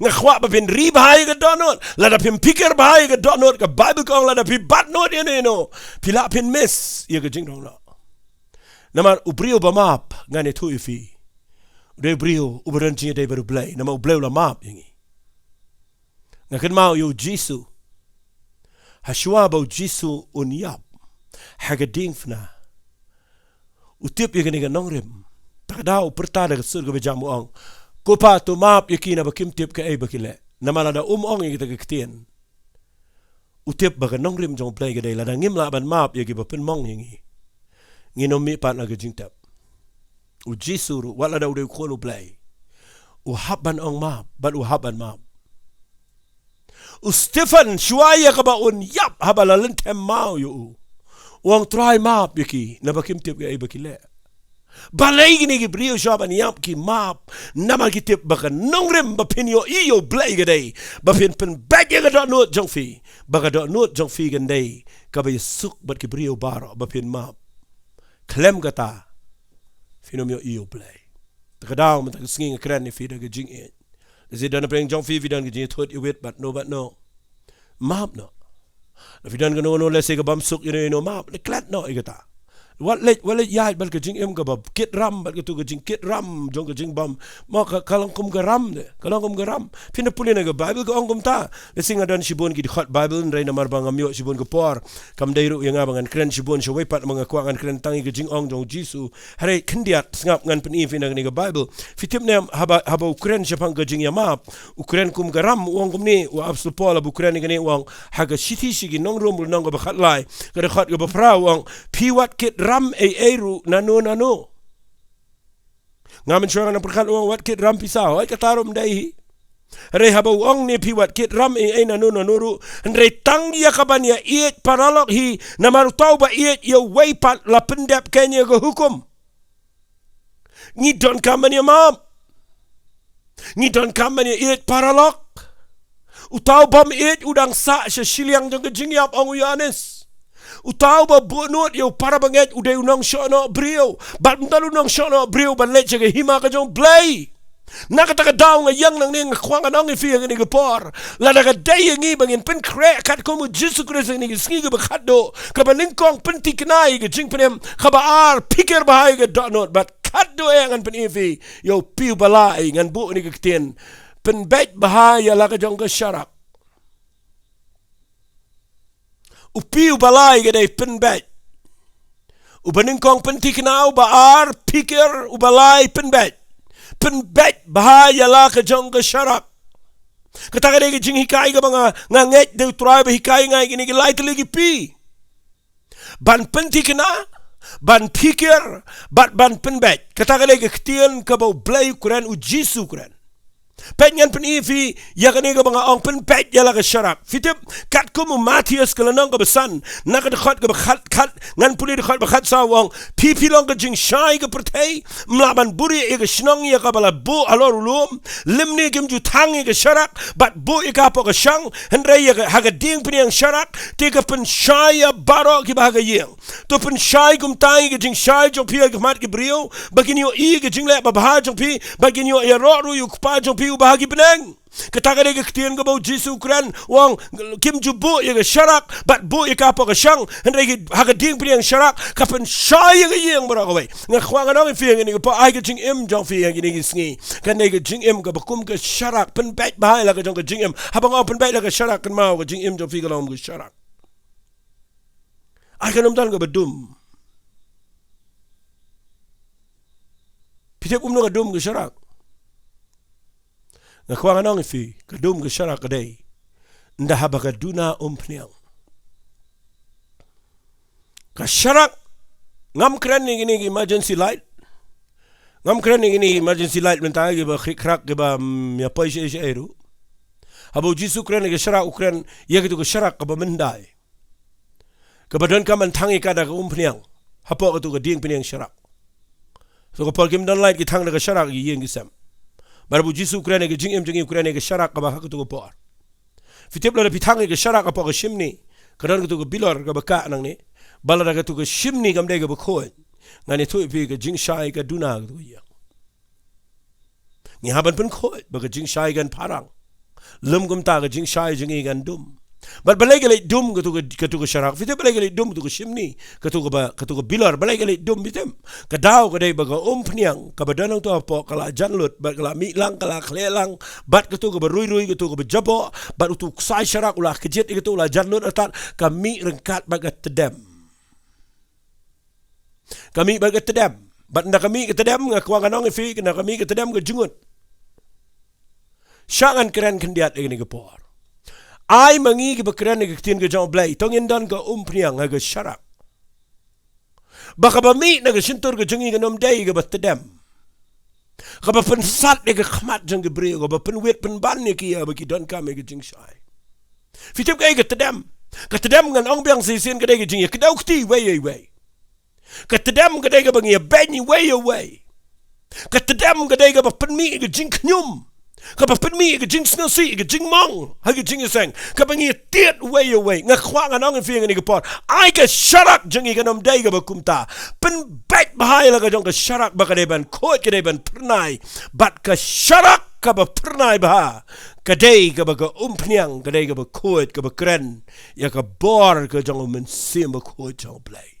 Nga kwah ba phin ri bha ïa ka dohnud. Lada phim phikir bha ïa ka dohnud, ka Baibl ka ong, lada phi bat nud ïano ïano, phi lah phin miss ïa ka jingrong noh. Namar u briew ba map, ngan ïathuh ïa phi, u dei u briew uba don jingïadei bad U Blei, namar U Blei u la map ïa ngi. Nga kynmaw ïa U Jisu. Hashwa ba U Jisu un ïap ha ka diengphna, u tip ïa kane ka nongrim. Ta ka daw u pyrta da ka sur kaba jam, u ong: Ko Pa, to map ïa ki, naba kim tip kaei ba ki leh. Namar lada um ong ïa kita ki ktien, u tip ba ka nongrim jong U Blei ka dei, lada ngim lah ban map ïa kiba pynmong ïa ngi, ngin ym mih pat na ka jingtep. U Jisu ruh, wat lada u dei u Khun U Blei, u hap ban ong map, bad u hap ban map. U Stephen, shuwa ïa kaba un ïap, haba la lynthem maw ïa u, u ong: Trai, map ïa ki, naba kim tip kaei ba ki leh. Balei kine ki briew shuwa ban ïap ki map? Namar ki tip ba ka nongrim ba phin ïohi ïa U Blei ka dei ba phin pynbeit ïa ka dohnud jong phi, ba ka dohnud jong phi kan dei kaba ïasuk bad ki briew baroh, ba phin map. Khlem kata, phin ym ïohi ïa U Blei. Ta ka daw mynta ka sngi nga kren ïa phi da ka jingïeit. Lehse don napdeng jong phi, phi don ka jingïathuh ïawit bad no bad no. Map noh. Lada phi don kano kano lehse ka bym suk ïano ïano, map, leh klet noh ïa kata. Wat leit, wat leit ïaid bad ka jingim kaba kit ram, bad kato ka jingkit ram jong ka jingbym. Mo, ka, ka long kum ka ram de, ka long kum ka ram. Phin da pule na ka Baibl, ka ong kumta. Lehse nga don shibun ki dkhot Baibl, hynrei namar ba ngam ïoh shibun ka por, kam dei ruh ïa nga ba ngan kren shibun shawei pat, ma nga kwah ngan kren tang ïa ka jingong jong U Jisu. Hynrei khyndiat, sngap, ngan pyni ïa phi na kane ka Baibl. Phi tip ne em, haba, haba u kren shaphang ka jingïamap, u kren kum ka ram, u ong kumne, u Apostol Paul haba u kren ïa kane, u ong ha ka Shithi sha ki Nongrom, lynnong kaba khatlai, ka dkhot kaba phra, u ong: Phi wat kit ram ei ei ruh nano nano. Nga mynshuwa nga nang pyrkhat u ong wat kit ram pisa, hooid kata ruh ym dei hi. Hynrei haba u ong ne phi wat kit ram ei ei nano nano ruh, hynrei tang ïa ka ban ïa ïeit paralok hi, namar uta uba ïeit ïa uwei pat la pyndep kein ïa ka hukum. Ngi donkam ban ïa map. Ngi donkam ban ïa ïeit paralok. Uta u bym ïeit u dang sah sha shiliang jong ka jingïap, ong u Ïoannis. Uta uba buh nud ïa u para bangeit u dei u nongshohnoh briew. Bad ym don u nongshohnoh briew ban leit sha ka hima ka jong U Blei. Na kata ka daw nga ïeng nangne, nga kwah ngan ong ïa phi ha kane ka por, lada ka dei ïa ngi ba ngin pynkhreh katkum u Jisu Khrist ha kane ka sngi kaba khatduh, kaba nyngkong pynthikna ïa ka jingpynim, kaba ar phikir bha ïa ka dohnud, bad khatduh eh ngan pyni ïa phi ïa u phi uba lai. Ngan buh ïa kane ka ktien, pynbeit bha ïa la ka jong ka sharak. U phi uba lai ka dei pynbeit. Uba nyngkong pynthikna, uba ar phikir, uba lai pynbeit. Pynbeit bha ïa la ka jong ka sharak. Kata ka dei ka jinghikai kaba nga, nga ngeit da U Trai ba hikai ïa nga ïa kine ki lai tylli ki phi. Ban pynthikna, ban phikir, bad ban pynbeit. Kata ka dei ka ktien kaba U Blei u kren, u Jisu u kren. Peit ngan pyni ïa phi ïa kane kaba nga ong pynbeit ïa la ka sharak. Phi tip, katkum u Mathaios ka lynnong kaba san, na ka dkhot kaba khat khat, ngan pule dkhot ba khatsaw u ong, phi phi long ka jingshai ka pyrthei, ym lah ban buhrieh ïa ka shnong ïa kaba la buh halor u lum, lymne kim ju thang ïa ka sharak, bad buh ïa ka hapoh ka shang, hynrei ïa ka, ha ka diengphniang sharak, te ka pynshai ïa baroh kiba ha ka ïing. To pynshai kumta ïa ka jingshai jong phi ha khmat ki briew, ba kin ïohi ïa ka jingleh babha jong phi, ba kin ïoh ïaroh ruh ïa u Kpa jong phi uba ha ki bneng. Kata ka dei ka ktien kaba u Jisu u kren, u ong, kim ju buh ïa ka sharak, bad buh ïa ka hapoh ka shang, hynrei ki, ha ka diengphniang sharak, ka pynshai ïa ka ïing baroh kawei. Nga kwah ngan ong ïa phi ha kane ka por, ai ka jingim jong phi ha kine ki sngi, kan dei ka jingim kaba kum ka sharak, pynbeit bha ïa la ka jong ka jingim. Haba nga ong pynbeit la ka sharak, kynmaw ka jingim jong phi ka long ka sharak. Ai kan ym don kaba dum. Phi tip kumno ka dum ka sharak? Nga kwah ngan ong ïa phi, ka dum ka sharak ka dei ynda haba ka duna umphniang. Ka sharak, ngam kren ïa kine ki emergency light. Ngam kren ïa kine ki emergency light mynta kiba khrik khrak kiba, mm, ïa poi shaei shaei ruh. Haba u Jisu u kren ïa ka sharak, u kren ïa kito ka sharak kaba myndai, kaba donkam ban thang ïa ka da ka umphniang, hapoh kato ka diengphniang sharak. Kato ka por kim don light, ki thang da ka sharak ïa ki ïing ki sem. Bad haba u Jisu u kren ïa ka jingim jong ngi, u kren ïa ka sharak kaba ha kato ka por. Phi tip lada phi thang ïa ka sharak hapoh ka shimni, ka don kato ka bilor kaba kah nangne. Bad lada kato ka shimni kam dei kaba khuid, ngan ïathuh ïa phi ka jingshai ka duna kato ka ïing. Ngi hap ban pynkhuid ba ka jingshai kan pharang. Lym kumta ka jingshai jong ngi kan dum. Bad balei ka leit dum kato ka, kato ka sharak? Phi tip balei ka leit dum kato ka shimni, kato kaba, kato ka bilor, balei ka leit dum, phi tip? Ka daw ka dei ba ka umphniang kaba don hangto hapoh ka la jan lut, bad ka la mih lang, ka la khleh lang, bad kato kaba rui rui, kato kaba jaboh, bad uto u ksai sharak u la kjit ïa kato, u la jan lut artat, ka mih ryngkat bad ka tdem. Ka mih bad ka tdem. Bad ynda ka mih ka tdem, nga kwah ngan ong ïa phi, ynda ka mih ka tdem ka jngut. Shah ngan kren khyndiat ïa kane ka por. Ai ma ngi kiba kren ïa ka ktien ka jong U Blei, to ngin don ka umphniang ha ka sharak, ba kaba mih na ka shyntur ka jong ngi kan ym dei kaba tdem, kaba pynsat ïa ka khmat jong ki briew, kaba pynwit pynban ïa ki, ïa ba ki donkam ïa ka jingshai. Phi tip kaei ka tdem? Ka tdem ngan ong biang shisien ka dei ka jingïakdew kti iwei ïa iwei. Ka tdem ka dei kaba ngi ïabeiñ iwei ïa iwei. Ka tdem ka dei kaba pynmih ïa ka jingkhñium, kaba pynmih ïa ka jingsngewsih, ïa ka jingmong ha ka jingïaseng, kaba ngi ïatied uwei ïa uwei. Nga kwah ngan ong ïa phi ha kane ka por, ai ka sharak jong ngi kan ym dei kaba kumta. Pynbeit bha ïa la ka jong ka sharak ba ka dei ban khuid, ka dei ban phyrnai. Bad ka sharak kaba phyrnai bha ka dei kaba ka umphniang, ka dei kaba khuid, kaba kren ïa ka bor ka jong U Mynsiem Bakhuid jong U Blei.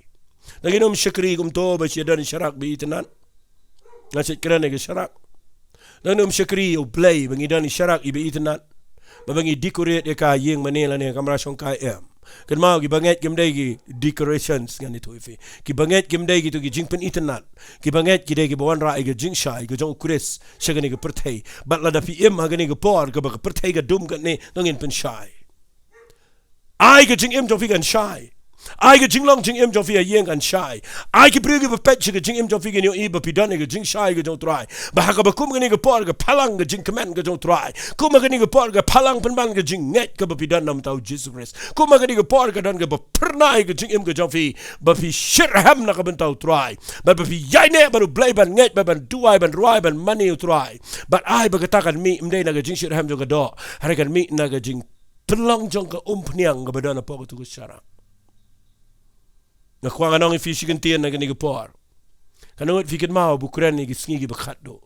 Lada ngin ym shakri kumto ba shu don sharak ba itynnad. Nga shu kren ïa ka sharak. Lada ngin ym shakri ïa U Blei ba ngi don sharak iba itynnad, ba, ba ngi decorate ïa ka ïing mane lane kamra shongkai, em. Kynmaw, kiba ngeit kim dei ki decorations, ngan ïathuh ïa phi. Kiba ngeit kim dei kito ki jingpynitynnad. Kiba ngeit ki dei kiba wanrah ïa ka jingshai ka jong U Khrist sha kane ka pyrthei. Bad lada phi im ha kane ka por kaba ka pyrthei ka dum katne, to ngin pynshai. Ai ka jingim jong phi kan shai. Ai ka jinglong jingim jong phi ha ïing kan shai. Ai ki briew kiba peit sha ka jingim jong phi kin ïohi ba phi don ïa ka jingshai ka jong U Trai. Ba ha kaba kum kane ka por ka phalang ka jingkmen ka jong U Trai. Kum ha kane ka por ka phalang pynban ka jingngeit kaba phi don na ka bynta U Jisu Khrist. Kum ha kane ka por ka don kaba phyrnai ka jingim ka jong phi ba phi shitrhem na ka bynta U Trai. Bad ba phi ïaineh bad U Blei ban ngeit bad ban duwai ban rwai ban mane U Trai. Bad ai ba kata kan mih ym dei na ka jingshitrhem jong ka doh. Hynrei kan mih na ka jingpynlong jong ka umphniang kaba don hapoh katu ka sharak. Nga kwah ngan ong ïa phi shi kyntien na kane ka por. Katno ngut phi kynmaw ba u kren ïa ki sngi kiba khatduh?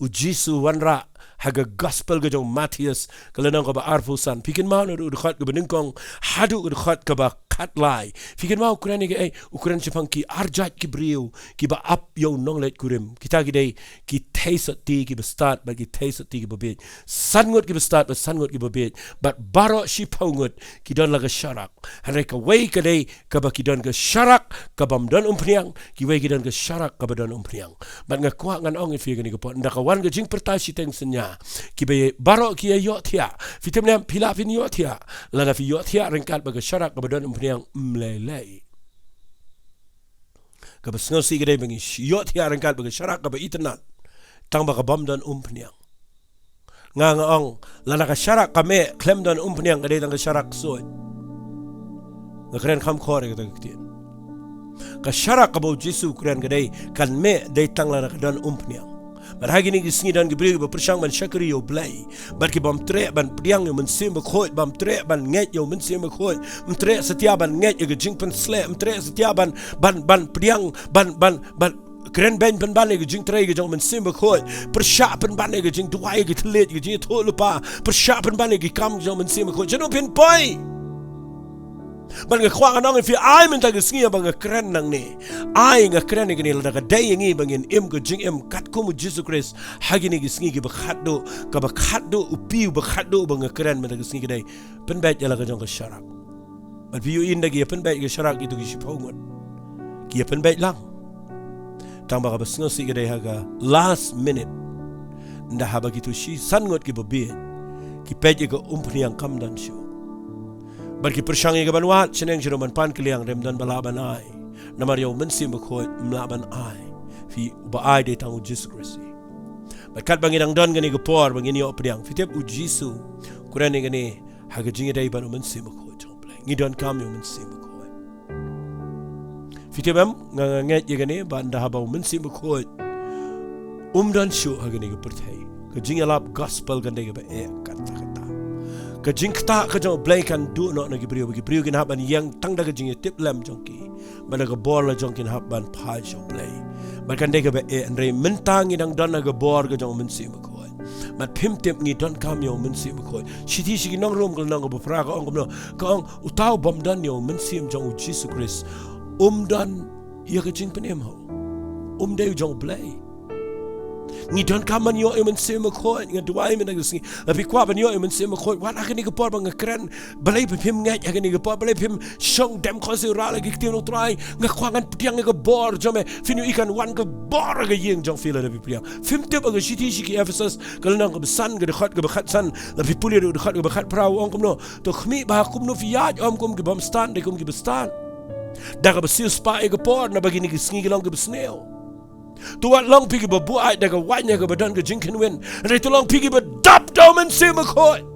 U Jisu u wanrah ha ka gospel ka jong u Mathaios ka lynnong kaba arphew san. Phi kynmaw naduh ka dkhot kaba nyngkong haduh ka dkhot kaba khatlai. Phi kynmaw u kren ïa kaei? U kren shaphang ki arjait ki briew kiba ap ïa u nongleit kurim. Kita ki dei ki theisotti kiba stad bad ki theisotti kiba bieit. San ngut kiba stad bad san ngut kiba bieit. Bad baroh shiphew ngut ki don la ka sharak. Hynrei kawei ka dei kaba ki don ka sharak kabym don umphniang, kiwei ki don ka sharak kaba don umphniang. Bad nga kwah ngan ong ïa phi kane ka por, ynda ka wan ka jingpyrta shiteng synñia, kiba ïa baroh ki ïa ïohthiah. Phi tip ne em, phi lah phin ïohthiah. Lada phi ïohthiah ryngkat bad ka sharak kaba don umphniang, ym lei lei. Kaba sngewsih ka dei ba ngi ïohthiah ryngkat bad ka sharak kaba itynnad, tang ba kabym don umphniang. Nga nga ong, lada ka sharak ka meh khlem don umphniang, ka dei tang ka sharak ksuid. Nga kren kham khor ïa kata ka ktien. Ka sharak kaba u Jisu u kren ka dei kan meh dei tang lada ka don umphniang. Bad ha kine ki sngi don ki briew kiba pyrshang ban shakri ïa U Blei, bad kibym treh ban pdiang ïa U Mynsiem Bakhuid, bym treh ban ngeit ïa U Mynsiem Bakhuid, ym treh satia ban ngeit ïa ka jingpynsleh, ym treh satia ban, ban, ban pdiang, ban, ban, ban kren beiñ pynban ïa ka jingtrei ka jong U Mynsiem Bakhuid. Pyrshah pynban ïa ka jingduwai, ïa ka thylliej, ïa ka jingïathuhlypa. Pyrshah pynban ïa ki kam jong U Mynsiem Bakhuid. Shano phin poi? Bad nga kwah ngan ong ïa phi, ai mynta ka sngi ba nga kren nangne. Ai nga kren ïa kane lada ka dei ïa ngi ba ngin im ka jingim katkum u Jisu Khrist ha kine ki sngi kiba khatduh, kaba khatduh u phi uba khatduh ba nga kren mynta ka sngi ka dei, pynbeit ïa la ka jong ka sharak. Bad phi ïohi ynda ki ïa pynbeit ïa ka sharak kito ki shiphew ngut ki ïa pynbeit lang. Tang ba kaba sngewsih ka dei ha ka last minute, ynda haba kito shi san ngut kiba bieit ki peit ïa ka umphniang kam don shuh. Bad ki pyrshang ïa ka ban wad shaneng sha ruh ban pan kylliang, ym don ba lah ban ai. Namar ïa U Mynsiem Bakhuid ym lah ban ai. Phi, uba ai dei tang u Jisu Khrist. Bad katba ngi dang don kane ka por ba ngin ïoh pdiang, phi tip u Jisu u kren ïa kane ha ka jingïadei bad U Mynsiem Bakhuid jong U Blei. Ngi donkam ïa U Mynsiem Bakhuid. Phi tip em, nga, nga ngeit ïa kane ba ynda haba U Mynsiem Bakhuid um don shuh ha kane ka pyrthei, ka jingïalap gospel kan dei kaba eh katta katta. Ka jingktah ka jong U Blei kan duh noh na ki briew, ba ki briew kin hap ban ïeng tang da ka jingïatiplem jong ki. Bad da ka bor la jong kin hap ban phai sha U Blei. Bad kan dei kaba eh, hynrei mynta ngi dang don ha ka bor ka jong U Mynsiem Bakhuid. Bad phim tip, ngi donkam ïa U Mynsiem Bakhuid. Shithi sha ki nong Rom ka lynnong kaba phra ka ong kumno? Ka ong, uta ubym don ïa U Mynsiem jong u Jisu Khrist um don ïa ka jingpynim ho. Um dei u jong U Blei. Ngi donkam ban ïoh ïa U Mynsiem Bakhuid. Nga duwai mynta ka sngi, lada phi kwah ban ïoh ïa U Mynsiem Bakhuid, wat ha kane ka por ba nga kren. Balei phim ngeit ha kane ka por? Balei phim shong dem khosiew, rah la ki ktien U Trai? Nga kwah ngan pdiang ïa ka bor jong me. Phin ïohi kan wan ka bor ha ka ïing jong phi lada phi pdiang. Phim tip ha ka shithi sha ki Ephesos ka lynnong kaba san, ka dkhot kaba khatsan, lada phi pule ruh dkhot kaba khatphra, u ong kumno? To khmih ba ha kumno phi ïaid, ym kum ki bym stad, hynrei kum kiba stad. Da kaba siew spah ïa ka por, naba kine ki sngi ki long kiba sniew. To wat long phi kiba buaid da ka waiñ ïa kaba don ka jingkynwin, hynrei to long phi kiba dap da U Mynsiem Bakhuid.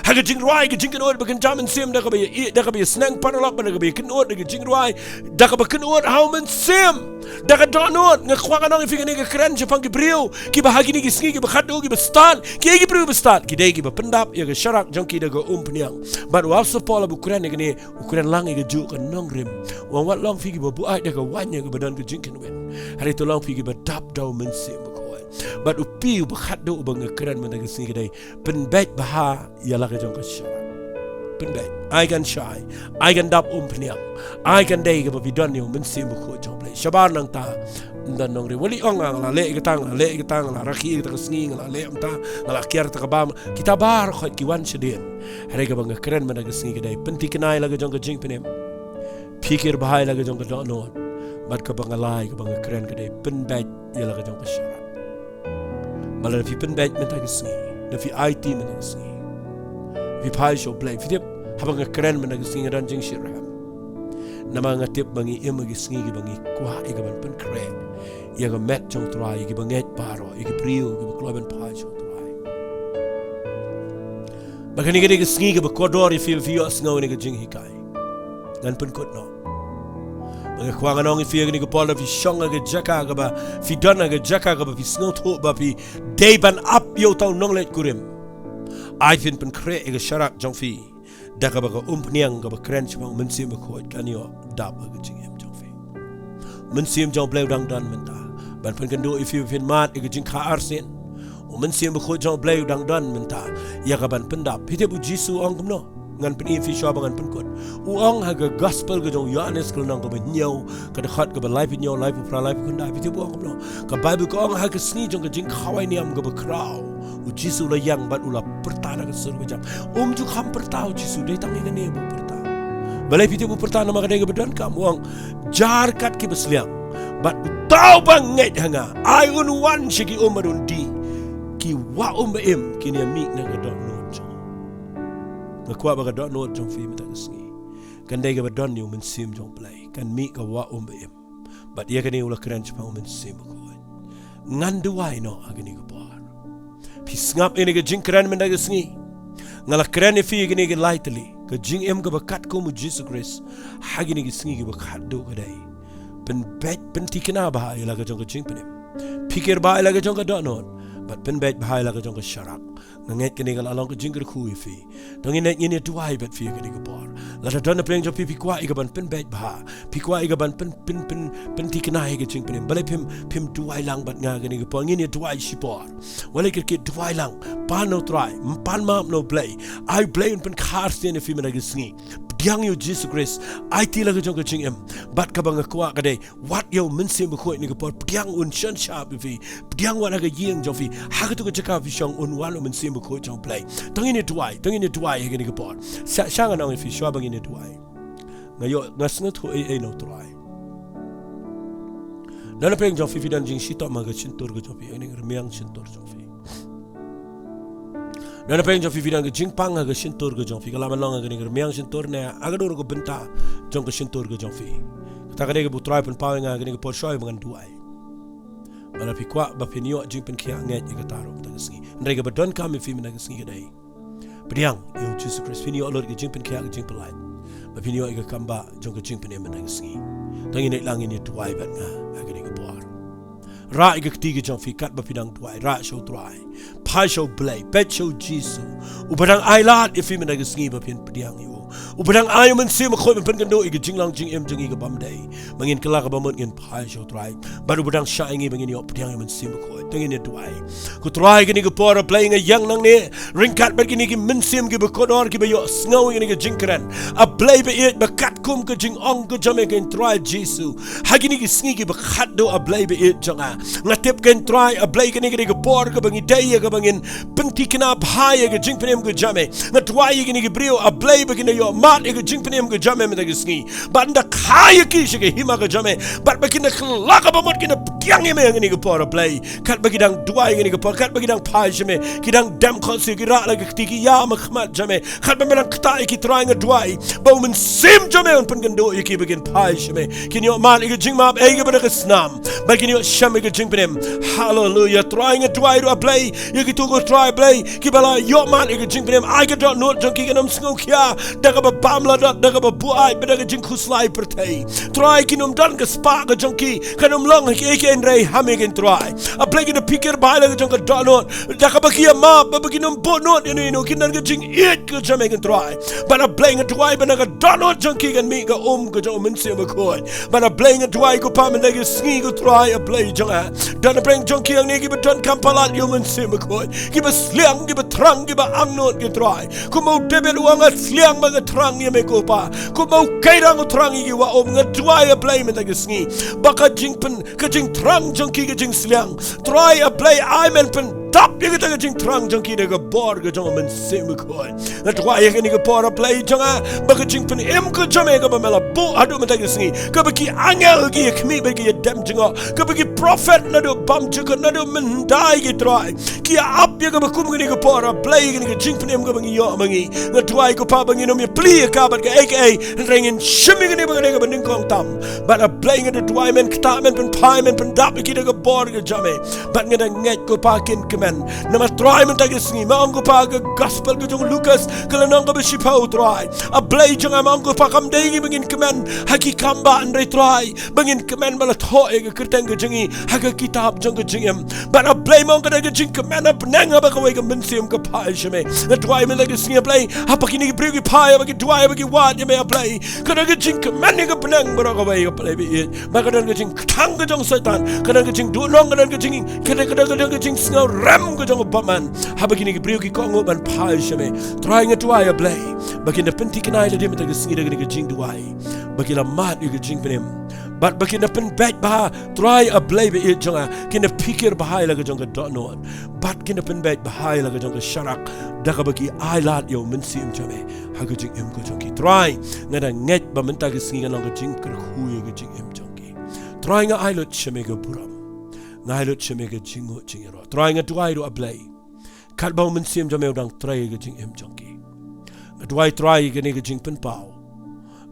Ha ka jingrwai ka jingkynnoh ba kynja mynsiem, da kaba ïa, da kaba ïa sneng paralok, bad da kaba ïa kynnoh da ka jingrwai, da kaba kynnoh ha U Mynsiem, da ka dohnud. Nga kwah ngan ong ïa phi, kane ka kren shaphang ki briew kiba ha kine ki sngi kiba khatduh kiba stad. Kiei ki briew ba stad? Ki dei kiba pyndap ïa ka sharak jong ki da ka umphniang. Bad u Apostol Paul haba u kren ïa kane, u kren lang ïa kajuh ka nongrim. U ong wat long phi kiba buaid da ka waiñ ïa kaba don ka jingkynwin, hynrei to long phi kiba dap da U Mynsiem Bakhuid. Bad u phi uba khatduh uba nga kren mynta ka sngi ka dei, pynbeit bha ïa la ka jong ka sharak. Pynbeit. Ai kan shai, ai kan dap umphniang, ai kan dei kaba phi don ïa U Mynsiem Bakhuid jong U Blei. Shabar nangta, ym don nongrim. Wat leh ong, nga la leh ïa kata, nga la leh ïa kata, nga la rakhe ïa kata ka sngi, nga la leh mynta, nga la kiar kata ka bam. Kita baroh ki wan shadien. Hynrei kaba nga kren mynta ka sngi ka dei, pynthikna ïa la ka jong ka jingpynim. Pyrkhat bha ïa la ka jong ka dohnud. Bad kaba nga lai, kaba nga kren ka dei, pynbeit ïa la ka jong ka sharak. Bad lada phi pynbeit mynta ka sngi, lada phi aiti mynta ka sngi, phi phai sha U Blei, phi tip, haba nga kren mynta ka sngi nga don jingshitrhem. Namar nga tip ba ngi im ha ki sngi kiba ngi kwah ïa ka ban pynkhreh ïa ka met jong U Trai ïa kiba ngeit baroh, ïa ki briew kiba kloi ban phai sha U Trai. Ba kane ka dei ka sngi kaba kordor ïa phi ba phi ïohsngew ïa kane ka jinghikai. Ngan pynkut noh. Ba nga kwah ngan ong ïa phi ïa kane ka por, lada phi shong ha ka jaka kaba phi don, ha ka jaka kaba phi sngewthuh ba phi dei ban ap ïa uta u nongleit kurim, ai phin pynkhreh ïa ka sharak jong phi da kaba ka umphniang kaba kren shaphang U Mynsiem Bakhuid kan ïoh dap ha ka jingim jong phi. U Mynsiem jong U Blei u dang don mynta ban pynkynduh ïa phi ba phin mad ïa ka jingkha arsien. U Mynsiem Bakhuid jong U Blei u dang don mynta ïa ka ban pyndap. Phi tip U Jisu u ong kumno? Ngan pyni ïa phi shuwa ba ngan pynkut. U ong ha ka gospel ka jong u Ïoannis ka lynnong kaba hynñiew, ka dkhot kaba laiphew hynñiew, laiphew phra, laiphew khyndai, phi tip u ong kumno? Ka Baibl ka ong ha ka sngi jong ka jingkhawai niam kaba khraw, U Jisu u la ïeng bad u la pyrta na ka sur kaba jam. Um ju kham pyrta U Jisu, dei tang ïa kane ba u pyrta. Balei phi tip u pyrta? Namar ka dei kaba donkam. U ong, jar kat kiba sliang bad uta uba ngeit ha nga, ai un wan sha ki um bad un die. Ki wah um ba im kin ïa mih na ka dohnud jong nga. Nga kwah ba ka dohnud jong phi mynta ka sngi kan dei kaba don ïa U Mynsiem jong U Blei, kan mih ka wah um ba im. Bad ïa kane u la kren shaphang U Mynsiem Bakhuid. Ngan duwai noh ha kane ka por. Phi sngap ïa kane ka jingkren mynta ka sngi. Nga la kren ïa phi ïa kane ka lai tylli, ka jingim kaba katkum U Jisu Khrist ha kine ki sngi kiba khatduh ka dei: pynbeit, pynthikna bha ïa la ka jong ka jingpynim, phikir bha ïa la ka jong ka dohnud, bad pynbeit bha ïa la ka jong ka sharak. Nga ngeit kane ka la long ka jingkyrkhu ïa phi. To ngin, ngin ïa duwai bad phi ha kane ka por. Lada don napdeng jong phi phi kwah ïa ka ban pynbeit bha, phi kwah ïa ka ban pyn, pyn, pyn, pynthikna ïa ka jingpynim, balei phim, phim duwai lang bad nga ha kane ka por? Ngin ïa duwai shipor. Wat leit kyrkieh, duwai lang. Pan na U Trai, pan map na U Blei. Ai U Blei un pynkha arsien ïa phi mynta ka sngi. Pdiang ïa U Jisu Khrist. Aiti la ka jong ka jingim. Bad kaba nga kwah ka dei, wat ïa U Mynsiem Bakhuid ha kane ka por, pdiang un shon shap ïa phi. Pdiang wat ha ka ïing jong phi, ha katu ka jaka phi shong, un wan U Mynsiem Bakhuid jong U Blei. To ngin ïa duwai, to ngin ïa duwai ha kane ka por. Sha, sha ngan ong ïa phi shuwa ba ngin ïa duwai. Nga ïoh, nga sngewthuh ei ei na U Trai. Don napdeng jong phi phi don jingshitom ha ka shyntur ka jong phi, ha ka rmiang shyntur jong phi. Don napdeng jong phi phi don ka jingpang ha ka shyntur ka jong phi, ka lah ban long ha ka rmiang shyntur ne ha ka dur ka bynta jong ka shyntur ka jong phi. Kata ka dei kaba U Trai u pynpaw ïa nga ha kane ka por, shuwa ba ngan duwai. Bad lada phi kwah ba phin ïoh jingpynkhiah, ngeit ïa kata ruh mynta ka sngi. Hynrei kaba donkam ïa phi mynta ka sngi ka dei, pdiang ïa U Jisu Khrist, phin ïoh lut ka jingpynkhiah, ka jingpyllait, ba phin ïoh ïa ka kambah jong ka jingpynim mynta ka sngi. To ngin ïa leit lang, ngin ïa duwai bad nga ha kane ka por. Rah ïa ka kti ka jong phi katba phi dang duwai, rah sha U Trai. Phai sha U Blei, peit sha U Jisu, uba dang ailad ïa phi mynta ka sngi ba phin pdiang ïa u. Uba dang ai U Mynsiem Bakhuid ban pynkynduh ïa ka jinglong jingim jong ngi ka bym dei, ba ngin kylla ka bamut, ngin phai sha U Trai. Bad uba dang shah ïa ngi ba ngin ïoh pdiang ïa U Mynsiem Bakhuid. To ngin ïa duwai. Ko Trai, kane ka por, A Blei, nga ïeng nangne ryngkat bad kine ki mynsiem kiba kordor kiba ïohsngew ïa kane ka jingkren, A Blei ba ïeit, ba katkum ka jingong ka jong me, ko Trai Jisu, ha kine ki sngi kiba khatduh, A Blei ba ïeit jong nga. Nga tip, ko Trai, A Blei, kane ka dei ka por kaba ngi dei ïa kaba ngin pynthikna bha ïa ka jingpynim ka jong me. Nga duwai ïa kine ki briew, A Blei, ba kin ïoh mad ïa ka jingpynim ka jong me mynta ka sngi. Bad ynda kha ïa ki sha ka hima ka jong me, bad ba kin kylla ka bamut, kin pdiang ïa me ha kane ka por, A Blei. Katba ki dang duwai ha kane ka por, katba ki dang phai sha me, ki dang dem khohsiew, ki rah la ka kti, ki ïa ma khmat jong me, katba me dang ktah ïa ki, Trai, nga duwai ba U Mynsiem jong me un pynkynduh ïa ki ba kin phai sha me, kin ïoh mad ïa ka jingmap ei kaba na ka snam, ba kin ïoh shem ïa ka jingpynim. Haleluya. Trai, nga duwai ruh, A Blei, ïa kito, ko Trai, A Blei, kiba la ïoh mad ïa ka jingpynim, ai ka dohnud jong ki kan ym sngewkhia da kaba bam la dot, da kaba buaid, bad da ka jingkhuslai pyrthei. Trai, kin ym don ka spah ka jong ki, kan ym long ha kiei kiei, hynrei ha me, ko Trai. A Blei, kin da phikir bha ïa la ka jong ka dohnud, da kaba ki ïa map, ba kin ym buhnud ïano ïano, kin don ka jingïeit ka jong me, ko Trai. Bad A Blei, nga duwai ba na ka dohnud jong ki kan mih ka um ka jong U Mynsiem Bakhuid. Bad A Blei, nga duwai, ko Pa, mynta ka sngi, ko Trai, A Blei jong nga, don napdeng jong ki hangne kiba donkam palat ïa U Mynsiem Bakhuid, kiba sliang, kiba thrang, kiba angnud, ko Trai. Kumba u David u ong, nga sliang bad nga thrang ïa me, ko Pa. Kumba u Kairen u thrang ïa ki wah um, nga duwai, A Blei, mynta ka sngi, ba ka jingpyn, ka jingthrang jong ki, ka jingsliang, Trai, A Blei, ai men pyn dap ïa kata ka jingthrang jong ki da ka bor ka jong u Mynsiem Bakhuid. Nga duwai ïa kane ka por, A Blei jong nga, ba ka jingpynim ka jong me kaba me la buh haduh mynta ka sngi, kaba ki angel ki ïa khmih bad ki ïa dem jngoh, kaba ki prophet naduh bymjukut, naduh mynta, ki Trai, ki ïa ap ïa kaba kum kane ka por, A Blei, kane ka jingpynim kaba ngi ïoh ma ngi. Nga duwai ko Pa ba ngin ym ïa plie ïa ka bad kaei kaei, hynrei ngin shim ïa kane ba ka dei kaba nyngkong tam. Bad A Blei, nga da duwai men ktah, men pynphai, men pyndap ïa ki da ka bor ka jong me. Bad nga da ngeit ko Pa kin kmen. Namar Trai mynta ka sngi, me ong ko Pa ka gospel ka jong u Lukas ka lynnong kaba shiphew, Trai, A Blei jong nga, me ong ko Pa kam dei ngi ba ngin kmen ha ki kam bah, hynrei Trai, ba ngin kmen ba la thoh ïa ka kyrteng ka jong ngi ha ka kitab jong ka jingim. Bad A Blei, me ong kata ka jingkmen ha bneng haba kawei ka mynsiem ka phai sha me. Nga duwai mynta ka sngi, A Blei, haba kine ki briew ki phai, haba ki duwai, haba ki wad ïa me, A Blei, ka don ka jingkmen ïa ka bneng baroh kawei, A Blei ba ïeit. Bad ka don ka jingkthang ka jong u Soitan, ka don ka jingduhnong, ka don ka jing, ka don, ka don, ka don ka jingsngewrem ka jong u bymman, haba kine ki briew ki kohnguh ban phai sha me. Trai, nga duwai, A Blei, ba kin da pynthikna ïa lade mynta ka sngi da kane ka jingduwai, ba ki la mad ïa ka jingpynim, bad ba kin da pynbeit bha, Trai, A Blei ba ïeit jong nga, kin da phikir bha ïa la ka jong ka dohnud, bad kin da pynbeit bha ïa la ka jong ka sharak, da kaba ki ailad ïa u Mynsiem jong me ha ka jingim ka jong ki. Trai, nga da ngeit ba mynta ka sngi kan long ka jingkyrkhu ïa ka jingim jong ki. Trai, nga ai lut sha me ka burom, nga ai lut sha me ka jingnguh jingïaroh. Trai, nga duwai ruh, A Blei, katba u Mynsiem jong me u dang trei ha ka jingim jong ki, nga duwai, Trai, kane ka jingpynpaw,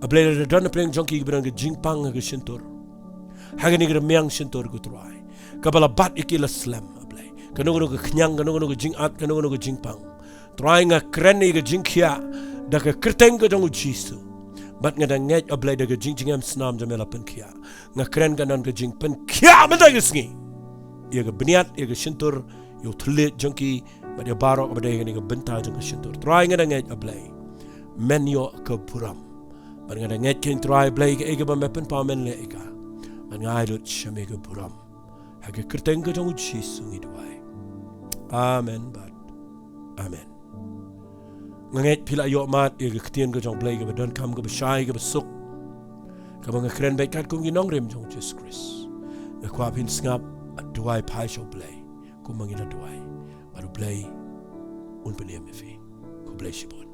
A Blei, lada don napdeng jong ki kiba don ka jingpang ha ka shyntur, ha kane ka rmiang shyntur, ko Trai, kaba la bat ïa ki la slem, A Blei, kano kano ka khñiang, kano kano ka jingat, kano kano ka jingpang, Trai, nga kren ïa ka jingkhiah da ka kyrteng ka jong u Jisu. Bad nga da ngeit, A Blei, da ka jingjngem snam jong me la pynkhiah. Nga kren, kan don ka jingpynkhiah mynta ka sngi ïa ka bniat, ïa ka shyntur, ïa u thylliej jong ki, bad ïa baroh kaba dei kane ka bynta jong ka shyntur. Trai, nga da ngeit, A Blei, men ïoh ka burom. Bad nga da ngeit kein, Trai, A Blei, kaei kaba me pynpaw men leh ïa ka. Bad nga ai lut sha me ka burom. Ha ka kyrteng ka jong u Jisu ngi duwai. Amen bad amen. Nga ngeit phi la ïoh mad ïa ka ktien ka jong U Blei kaba donkam, kaba shai, kaba suk, kaba nga kren beit katkum ki nongrim jong u Jisu Khrist. Nga kwah phin sngap, duwai phai sha U Blei kumba ngi la duwai. Bad U Blei un pynim ïa phi. Khublei shibun.